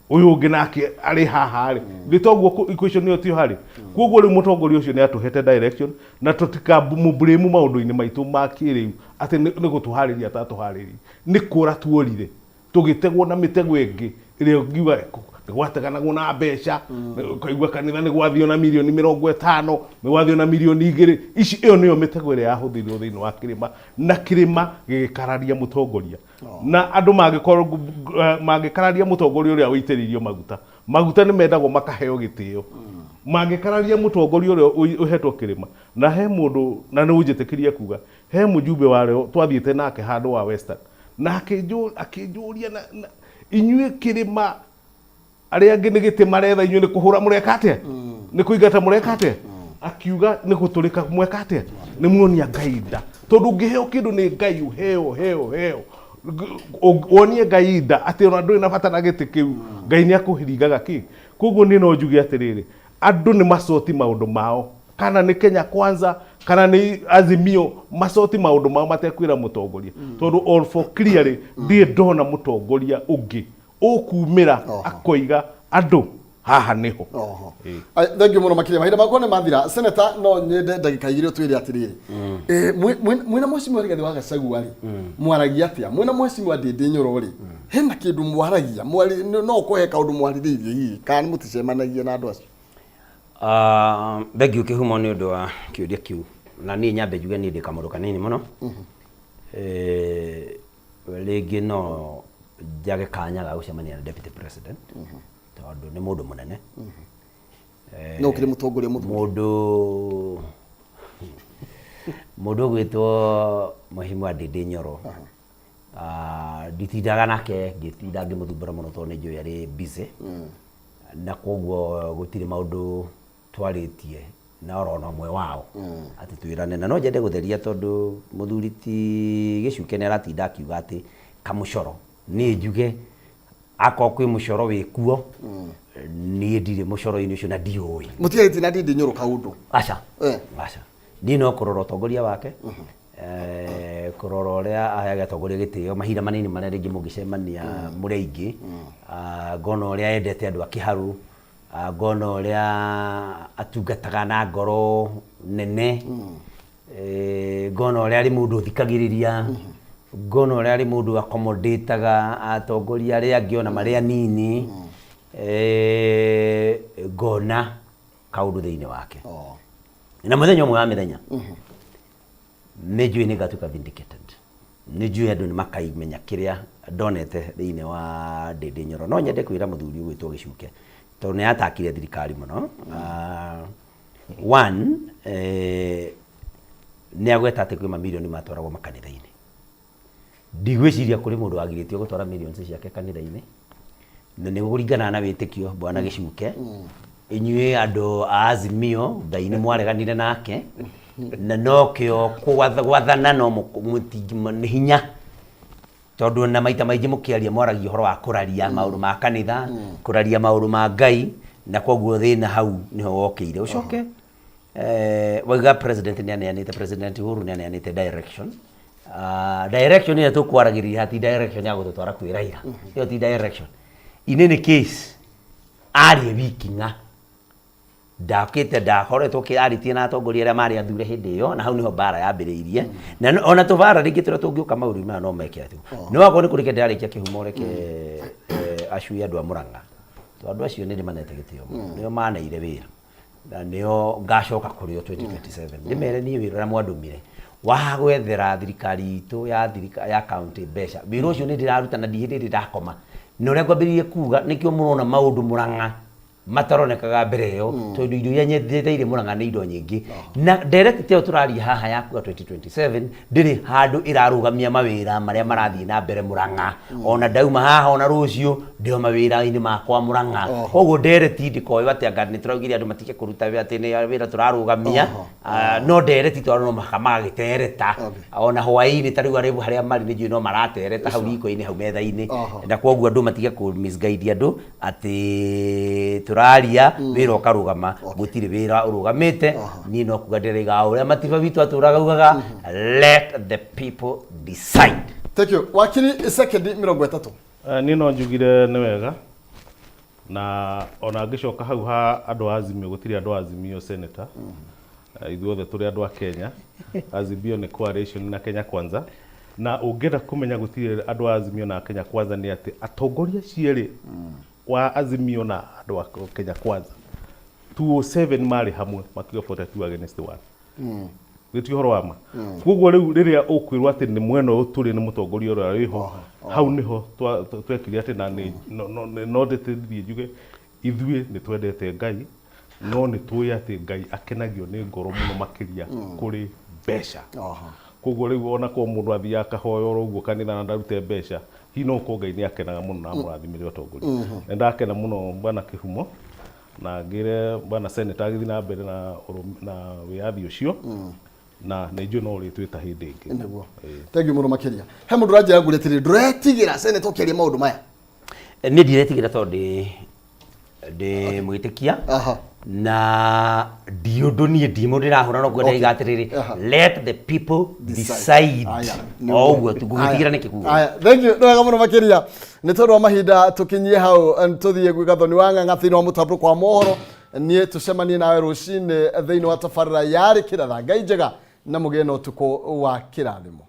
ũyũ ũngĩ nake arĩ haha rĩ, nĩ toguo equation ĩyo tiyo harĩ. Koguo rĩu mũtongoria ũcio nĩ atũhete direction, na tũtikamũblame maũndũ-inĩ maitũ ma kĩrĩu atĩ nĩ gũtũharĩria atatũharĩria, nĩ kũra tuorire tũgĩtegwo na mĩtego ĩngĩ ĩrĩa ũngiuga nĩ gwateganagwo na mbeca. Ũkaigua kanitha nĩ gwathio na mirioni 50, nĩ gwathio na mirioni 2 ici. Ĩyo nĩyo mĩtego ĩrĩa yahũthĩrirwo thĩinĩ wa kĩrĩma, na kĩrĩma gĩgĩkararia mũtongoria, na andũ mangĩkorwo mangĩkararia mũtongoria ũrĩa ũitĩrĩirio maguta, maguta nĩ mendagwo makaheo gĩtĩo, mangĩkararia mũtongoria ũrĩa ũhetwo kĩrĩma. Na he mũndũ, na nĩ ũnjĩtĩkĩrie kuga, he mũjumbe warĩo twathiĩte nake handũ wa Western, na akĩnjũria na inyuĩ kĩrĩma arĩa angĩ nĩ gĩtĩ maretha, inyuĩ nĩ kũhũra mũreka atĩa, nĩ kũingata mũreka atĩa? Akiuga nĩ gũtũrĩka mweka atĩa, nĩ muonia Ngai nda, tondũ ũngĩheo kĩndũ nĩ Ngai, ũheo heo heo wonie Ngai nda atĩ ona ndũrĩ na bata na gĩtĩ kĩu, Ngai nĩ akũhiringaga kĩ. Koguo niĩ no njuge atĩrĩrĩ, andũ nĩ macoti maũndũ mao, kana nĩ Kenya Kwanza kana nĩ Azimio, macoti maũndũ mao matekwĩra mũtongoria, tondũ all for clearly ndirĩ ndona mũtongoria ũngĩ ũkumĩra akoiga andũ haha nĩho. Ĩĩ. Ai, thank you mũno makĩria, mahinda makwa nĩ mathira. Senator, no nyende ndagĩka 2 twĩre atĩrĩrĩ, mwĩna mheshimiwa Rigathĩ wa Gachagua rĩ, mwaragia atĩa? Mwĩna mheshimiwa Ndindi Nyoro rĩ, hena kĩndũ mwaragia? No ũkũhe kaũndũ mwarĩrĩirie hihi, kana nĩ mũticemanagia na andũ acio? Ah, thank you Kĩhumo nĩ ũndũ wa kĩũria kĩu, na niĩ nyambe njuge niĩ ndĩ kamũndũ kanini mũno. Rĩngĩ no njage kanya ga gũcemania na deputy president tondũ nĩ mũndũ mũnene. No ũkĩrĩ mũtongoria mũthuri. Mũndũ ũgwĩtwo Mheshimiwa Ndindi Nyoro, ah, nditindaga nake ngĩtinda ngĩmũthumbũra mũno tondũ nĩ njũĩ arĩ busy, na koguo gũtirĩ maũndũ twarĩtie na oro na ũmwe wao atĩ twĩrane. Na no nyende gũtheria tondũ mũthuri ti Gĩcuke nĩ aratinda akiuga atĩ kamũcoro. Niĩ njuge akorwo kwĩ mũcoro wĩ kuo, niĩ ndirĩ mũcoro-inĩ ũcio na ndiũĩ. Mũtigarĩtie na Ndindi Nyoro kaũndũ? Aca. Aca, niĩ no kũrora ũtongoria wake, kũrora ũrĩa aheaga atongoria gĩtĩo mahinda manini marĩa rĩngĩ mũngĩcemania mũrĩ aingĩ. Ah, ngona ũrĩa endete andũ a Kĩharũ. Ah, ngona ũrĩa atungataga na ngoro nene. Ngona ũrĩa arĩ mũndũ ũthikagĩrĩria, ngona ũrĩa arĩ mũndũ accommodataga atongoria arĩa angĩ ona marĩ anini. Ngona kaũndũ thĩinĩ wake, na mũthenya ũmwe wa mĩthenya nĩ njũĩ nĩ ngatuĩka vindicated, nĩ njũĩ andũ nĩ makaimenya kĩrĩa ndonete thĩinĩ wa Ndindi Nyoro. No nyende kwĩra mũthuri ũgwĩtwo Gĩcuke, tondũ nĩ atakire thirikari mũno. Ah, one, nĩ agweta atĩ kwĩ mamirioni matwaragwo makanitha-inĩ. Ndigwĩciria kũrĩ mũndũ wagirĩtio gũtwara millions ciake kanitha-inĩ, na nĩ kũringana na wĩtĩkio. Bwana Gĩcuke, inyuĩ andũ a Azimio, Ngai nĩ mwareganire nake, na nokĩo gwathana no nĩ hinya, tondũ na maita maingĩ mũkĩaria mwaragia ũhoro wa kũraria maũndũ ma kanitha, kũraria maũndũ ma Ngai, na koguo thĩna hau nĩho wokĩire. Ũcoke wauga president nĩ aneanĩte, President Uhuru nĩ aneanĩte direction. Ah, direction ĩrĩa tũkwaragĩrĩria ti direction ya gũtũtwara kwĩ Raila, ĩyo ti direction. In any case, arie wiki ng'a ndakĩte ndakoretwo arĩtie na atongoria arĩa marĩ athure hĩndĩ ĩyo, na hau nĩho mbara yambĩrĩirie. Na ona tũbara rĩngĩ tũrĩa tũngĩũka maũndũ-inĩ maya no meke atĩ nĩ wakorwo nĩ kũrĩkia ndĩrarĩkia. Kĩhumo, reke acui andũ a Mũrang'a, tondũ andũ acio nĩ ndĩmanete gĩtĩo mũno, nĩo maneire wĩra na nĩo ngacoka kũrĩ o 2027 ndĩmere niĩ wĩra ũrĩa mwandũmire wa gwethera thirikari itũ ya ya county mbeca, wĩra ũcio nĩ ndĩraruta na ndihĩndĩ ĩrĩ ndakoma. Na ũrĩa ngwambĩrĩirie kuga, nĩkĩo mũrona maũndũ Mũrang'a. Mataronekaga mbere ĩyo, tondũ indo iria nyendeire Murang'a nĩ indo nyingĩ, na ndereti ta ĩyo tũraria haha ya kuga 2027 ndĩrĩ handũ ĩrarũgamia mawĩra marĩa marathiĩ na mbere Murang'a. Ona ndauma haha, ona rũciũ ndĩo mawĩra-inĩ makwa Murang'a. Koguo ndereti ndĩkoywo atĩ anga nĩ tũraugire andũ matige kũruta wĩra, atĩ nĩ wĩra tũrarũgamia. Ah, no ndereti tondũ no mũhaka magagĩtereta ona hwaĩ-inĩ, ta rĩu arĩ harĩa marĩ nĩ njũĩ no maratereta hau riko-inĩ, hau metha-inĩ. Na koguo andũ matige kũ misguide andũ atĩ tũraria wĩra ũkarũgama. Gũtirĩ wĩra ũrũgamĩte. Niĩ no kuga ndĩraiga o ũrĩa Matiba witũ atũraga augaga, "Let the people decide." Thank you. Wakiri, sekendi 30. Niĩ no njugire nĩ wega, na ona ngĩcoka hau ha andũ a Azimio, gũtirĩ andũ a Azimio, senator. Ithuothe tũrĩ andũ a Kenya. Azimio nĩ coalition na Kenya Kwanza, na ũngĩenda kũmenya gũtirĩ andũ a Azimio na Kenya Kwanza nĩ atĩ atongoria cierĩ wa Azimio na andũ a Kenya Kwanza 207 marĩ hamwe makiuga 42 against 1. Gĩti ũhoro wa ma. Koguo rĩu rĩrĩa ũkwĩrwo atĩ nĩ mwena ũyũ tũrĩ nĩ mũtongoria ũrĩa wĩho hau, nĩho twekire atĩ na nĩ no ndĩtĩrithie njuge ithuĩ nĩ twendete Ngai, no nĩ tũĩ atĩ Ngai akenagio nĩ ngoro mũno makĩria kũrĩ mbeca. Koguo rĩu ona korwo mũndũ athiaga akahoya oro ũguo kanitha na ndarute mbeca, hihi no ũkorwo Ngai nĩ akenaga mũno na amũrathimĩre ũtongoria. Nĩ ndakena mũno, bwana Kĩhumo, na ngĩre bwana senator agĩthiĩ na mbere na na wĩyathi ũcio, na nĩ njũĩ no ũrĩtwĩta hĩndĩ ĩngĩ. Nĩguo. Thank you mũno makĩria. He mũndũ ũranjĩra ngũria atĩrĩrĩ, ndũretigĩra, senator, ũkĩaria maũndũ maya? Niĩ ndiretigĩra tondũ ndĩ mwĩtĩkia na ndi ũndũ niĩ ndi mũndũ ndĩrahũra no kwenda iga atĩrĩrĩ, "Let the people decide." Aya, nĩ O ũguo. ũguo tu ngũgĩtigĩra nĩ kĩguo. Aya, thank you, nĩ wega mũno makĩria. Nĩ tondũ wa mahinda tũkinyie hau, tũthiĩ gwĩ Gathoni wa Ng'ang'a thĩinĩ wa mũtambũrũko wa mohoro. Niĩ tũcemanie nawe rũcinĩ thĩinĩ wa tabarĩra yarĩ kĩratha. Ngai njega na mũgĩe na ũtukũ wa kĩrathimo.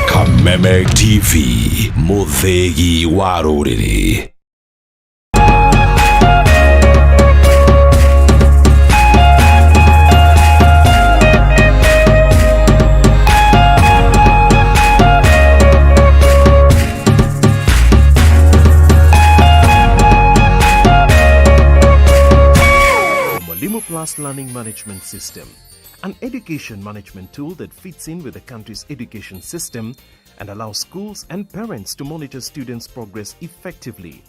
Kameme TV, mũthĩgi wa rũrĩrĩ. Mwalimu Plus Learning Management System, an education management tool that fits in with the country's education system and allows schools and parents to monitor students' progress effectively.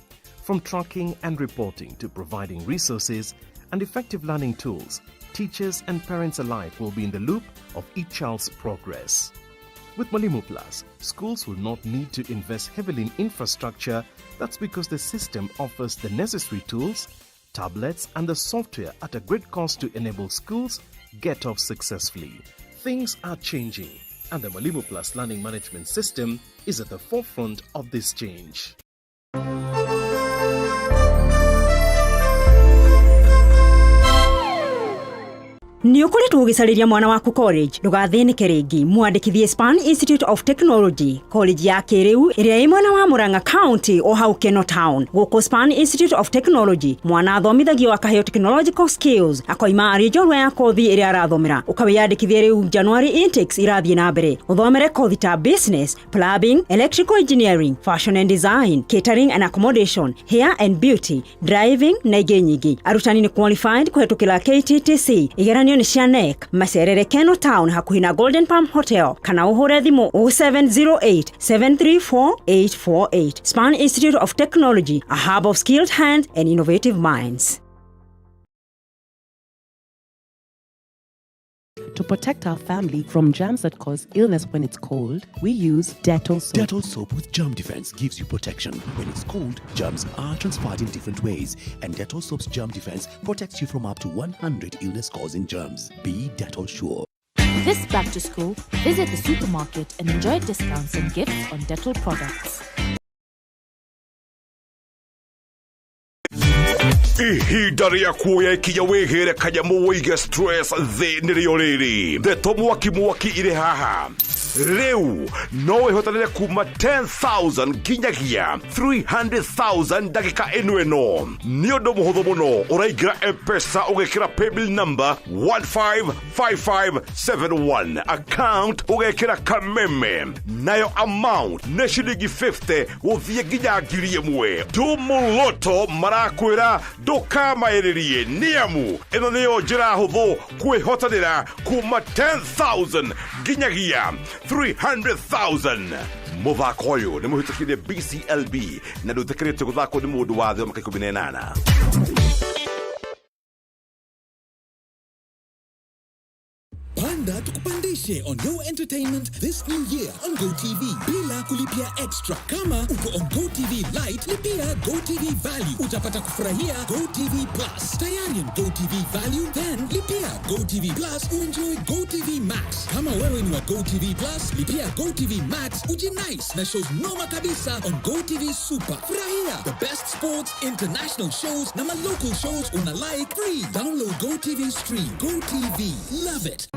From tracking and reporting to providing resources and effective learning tools, teachers and parents alike will be in the loop of each child's progress. With Mwalimu Plus, schools will not need to invest heavily in infrastructure. That's because the system offers the necessary tools, tablets, and the software at a great cost to enable schools get off successfully. Things are changing, and the Mwalimu Plus Learning Management System is at the forefront of this change. Nĩ ũkoretwo ũgĩcarĩria mwana waku college? Ndũgathĩnĩke rĩngĩ, mwandĩkithie Span Institute of Technology, college ya kĩrĩu ĩrĩa ĩ mwena wa Murang'a County o hau Keno Town. Gũkũ Span Institute of Technology, mwana athomithagio akaheo technological skills, akoima arĩ njorua ya kothi ĩrĩa arathomera. Ũkawĩyandĩkithia rĩu, January intakes irathiĩ na mbere. Ũthomere kothi ta business, plumbing, electrical engineering, fashion and design, catering and accommodation, hair and beauty, driving na ingĩ nyingĩ. Arutani nĩ qualified kũhetũkĩra KTTC. Igeranio nĩ cia KNEC. Macerere Keno Town hakuhĩ na Golden Palm Hotel kana ũhũre thimũ 0708 734 848. Span Institute of Technology, a hub of skilled hands and innovative minds. To protect our family from germs that cause illness when it's cold, we use Dettol soap. Dettol soap with germ defense gives you protection. When it's cold, germs are transferred in different ways, and Dettol soap's germ defense protects you from up to 100 illness-causing germs. Be Dettol sure. This back to school, visit the supermarket and enjoy discounts and gifts on Dettol products. Ihinda rĩa kuoya ikinya wĩgĩre kanyamũ wĩige stress thĩ nĩrĩo rĩrĩ. Ndeto mwaki mwaki irĩ haha. Rĩu no wĩhotanĩre kuma 10,000 nginyagia 300,000 ndagĩka ĩno ĩno. Nĩ ũndũ mũhũthũ mũno, ũraingĩra M-Pesa ũgekĩra paybill number 155571, account ũgekĩra Kameme, nayo amount nĩ ciringi 50 gũthiĩ nginya 1,000. Ndumuloto marakwĩra ndũkamaĩrĩrie, nĩamu ĩno nĩyo njĩra hũthũ kwĩhotanĩra kuma 10,000 nginyagia 300,000. Mũthako ũyũ nĩ mũhĩtũkire BCLB na ndũtĩkĩrĩtio gũthakwo nĩ mũndũ wa thĩ wa mĩaka 18. Panda tukupandishe on your entertainment this new year on GoTV bila kulipia extra. Kama uko on GoTV Lite, lipia GoTV Value, utapata kufurahia GoTV Plus. Tayari on GoTV Value, then lipia GoTV Plus uenjoy GoTV Max. Kama wewe ni wa GoTV Plus, lipia GoTV Max ujinice na shows noma kabisa on GoTV Super. Furahia the best sports, international shows na ma local shows una like free. Download GoTV Stream. GoTV, love it.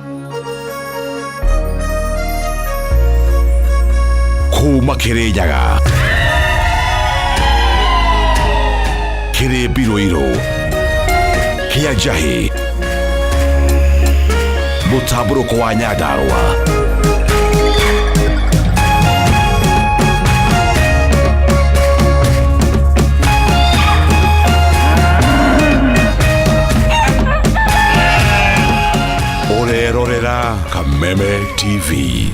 Kuma Kĩrĩnyaga, kĩrĩ mbirũirũ kĩa njahĩ, mũtambũrũko wa Nyandarũa, ũrerorera Kameme TV.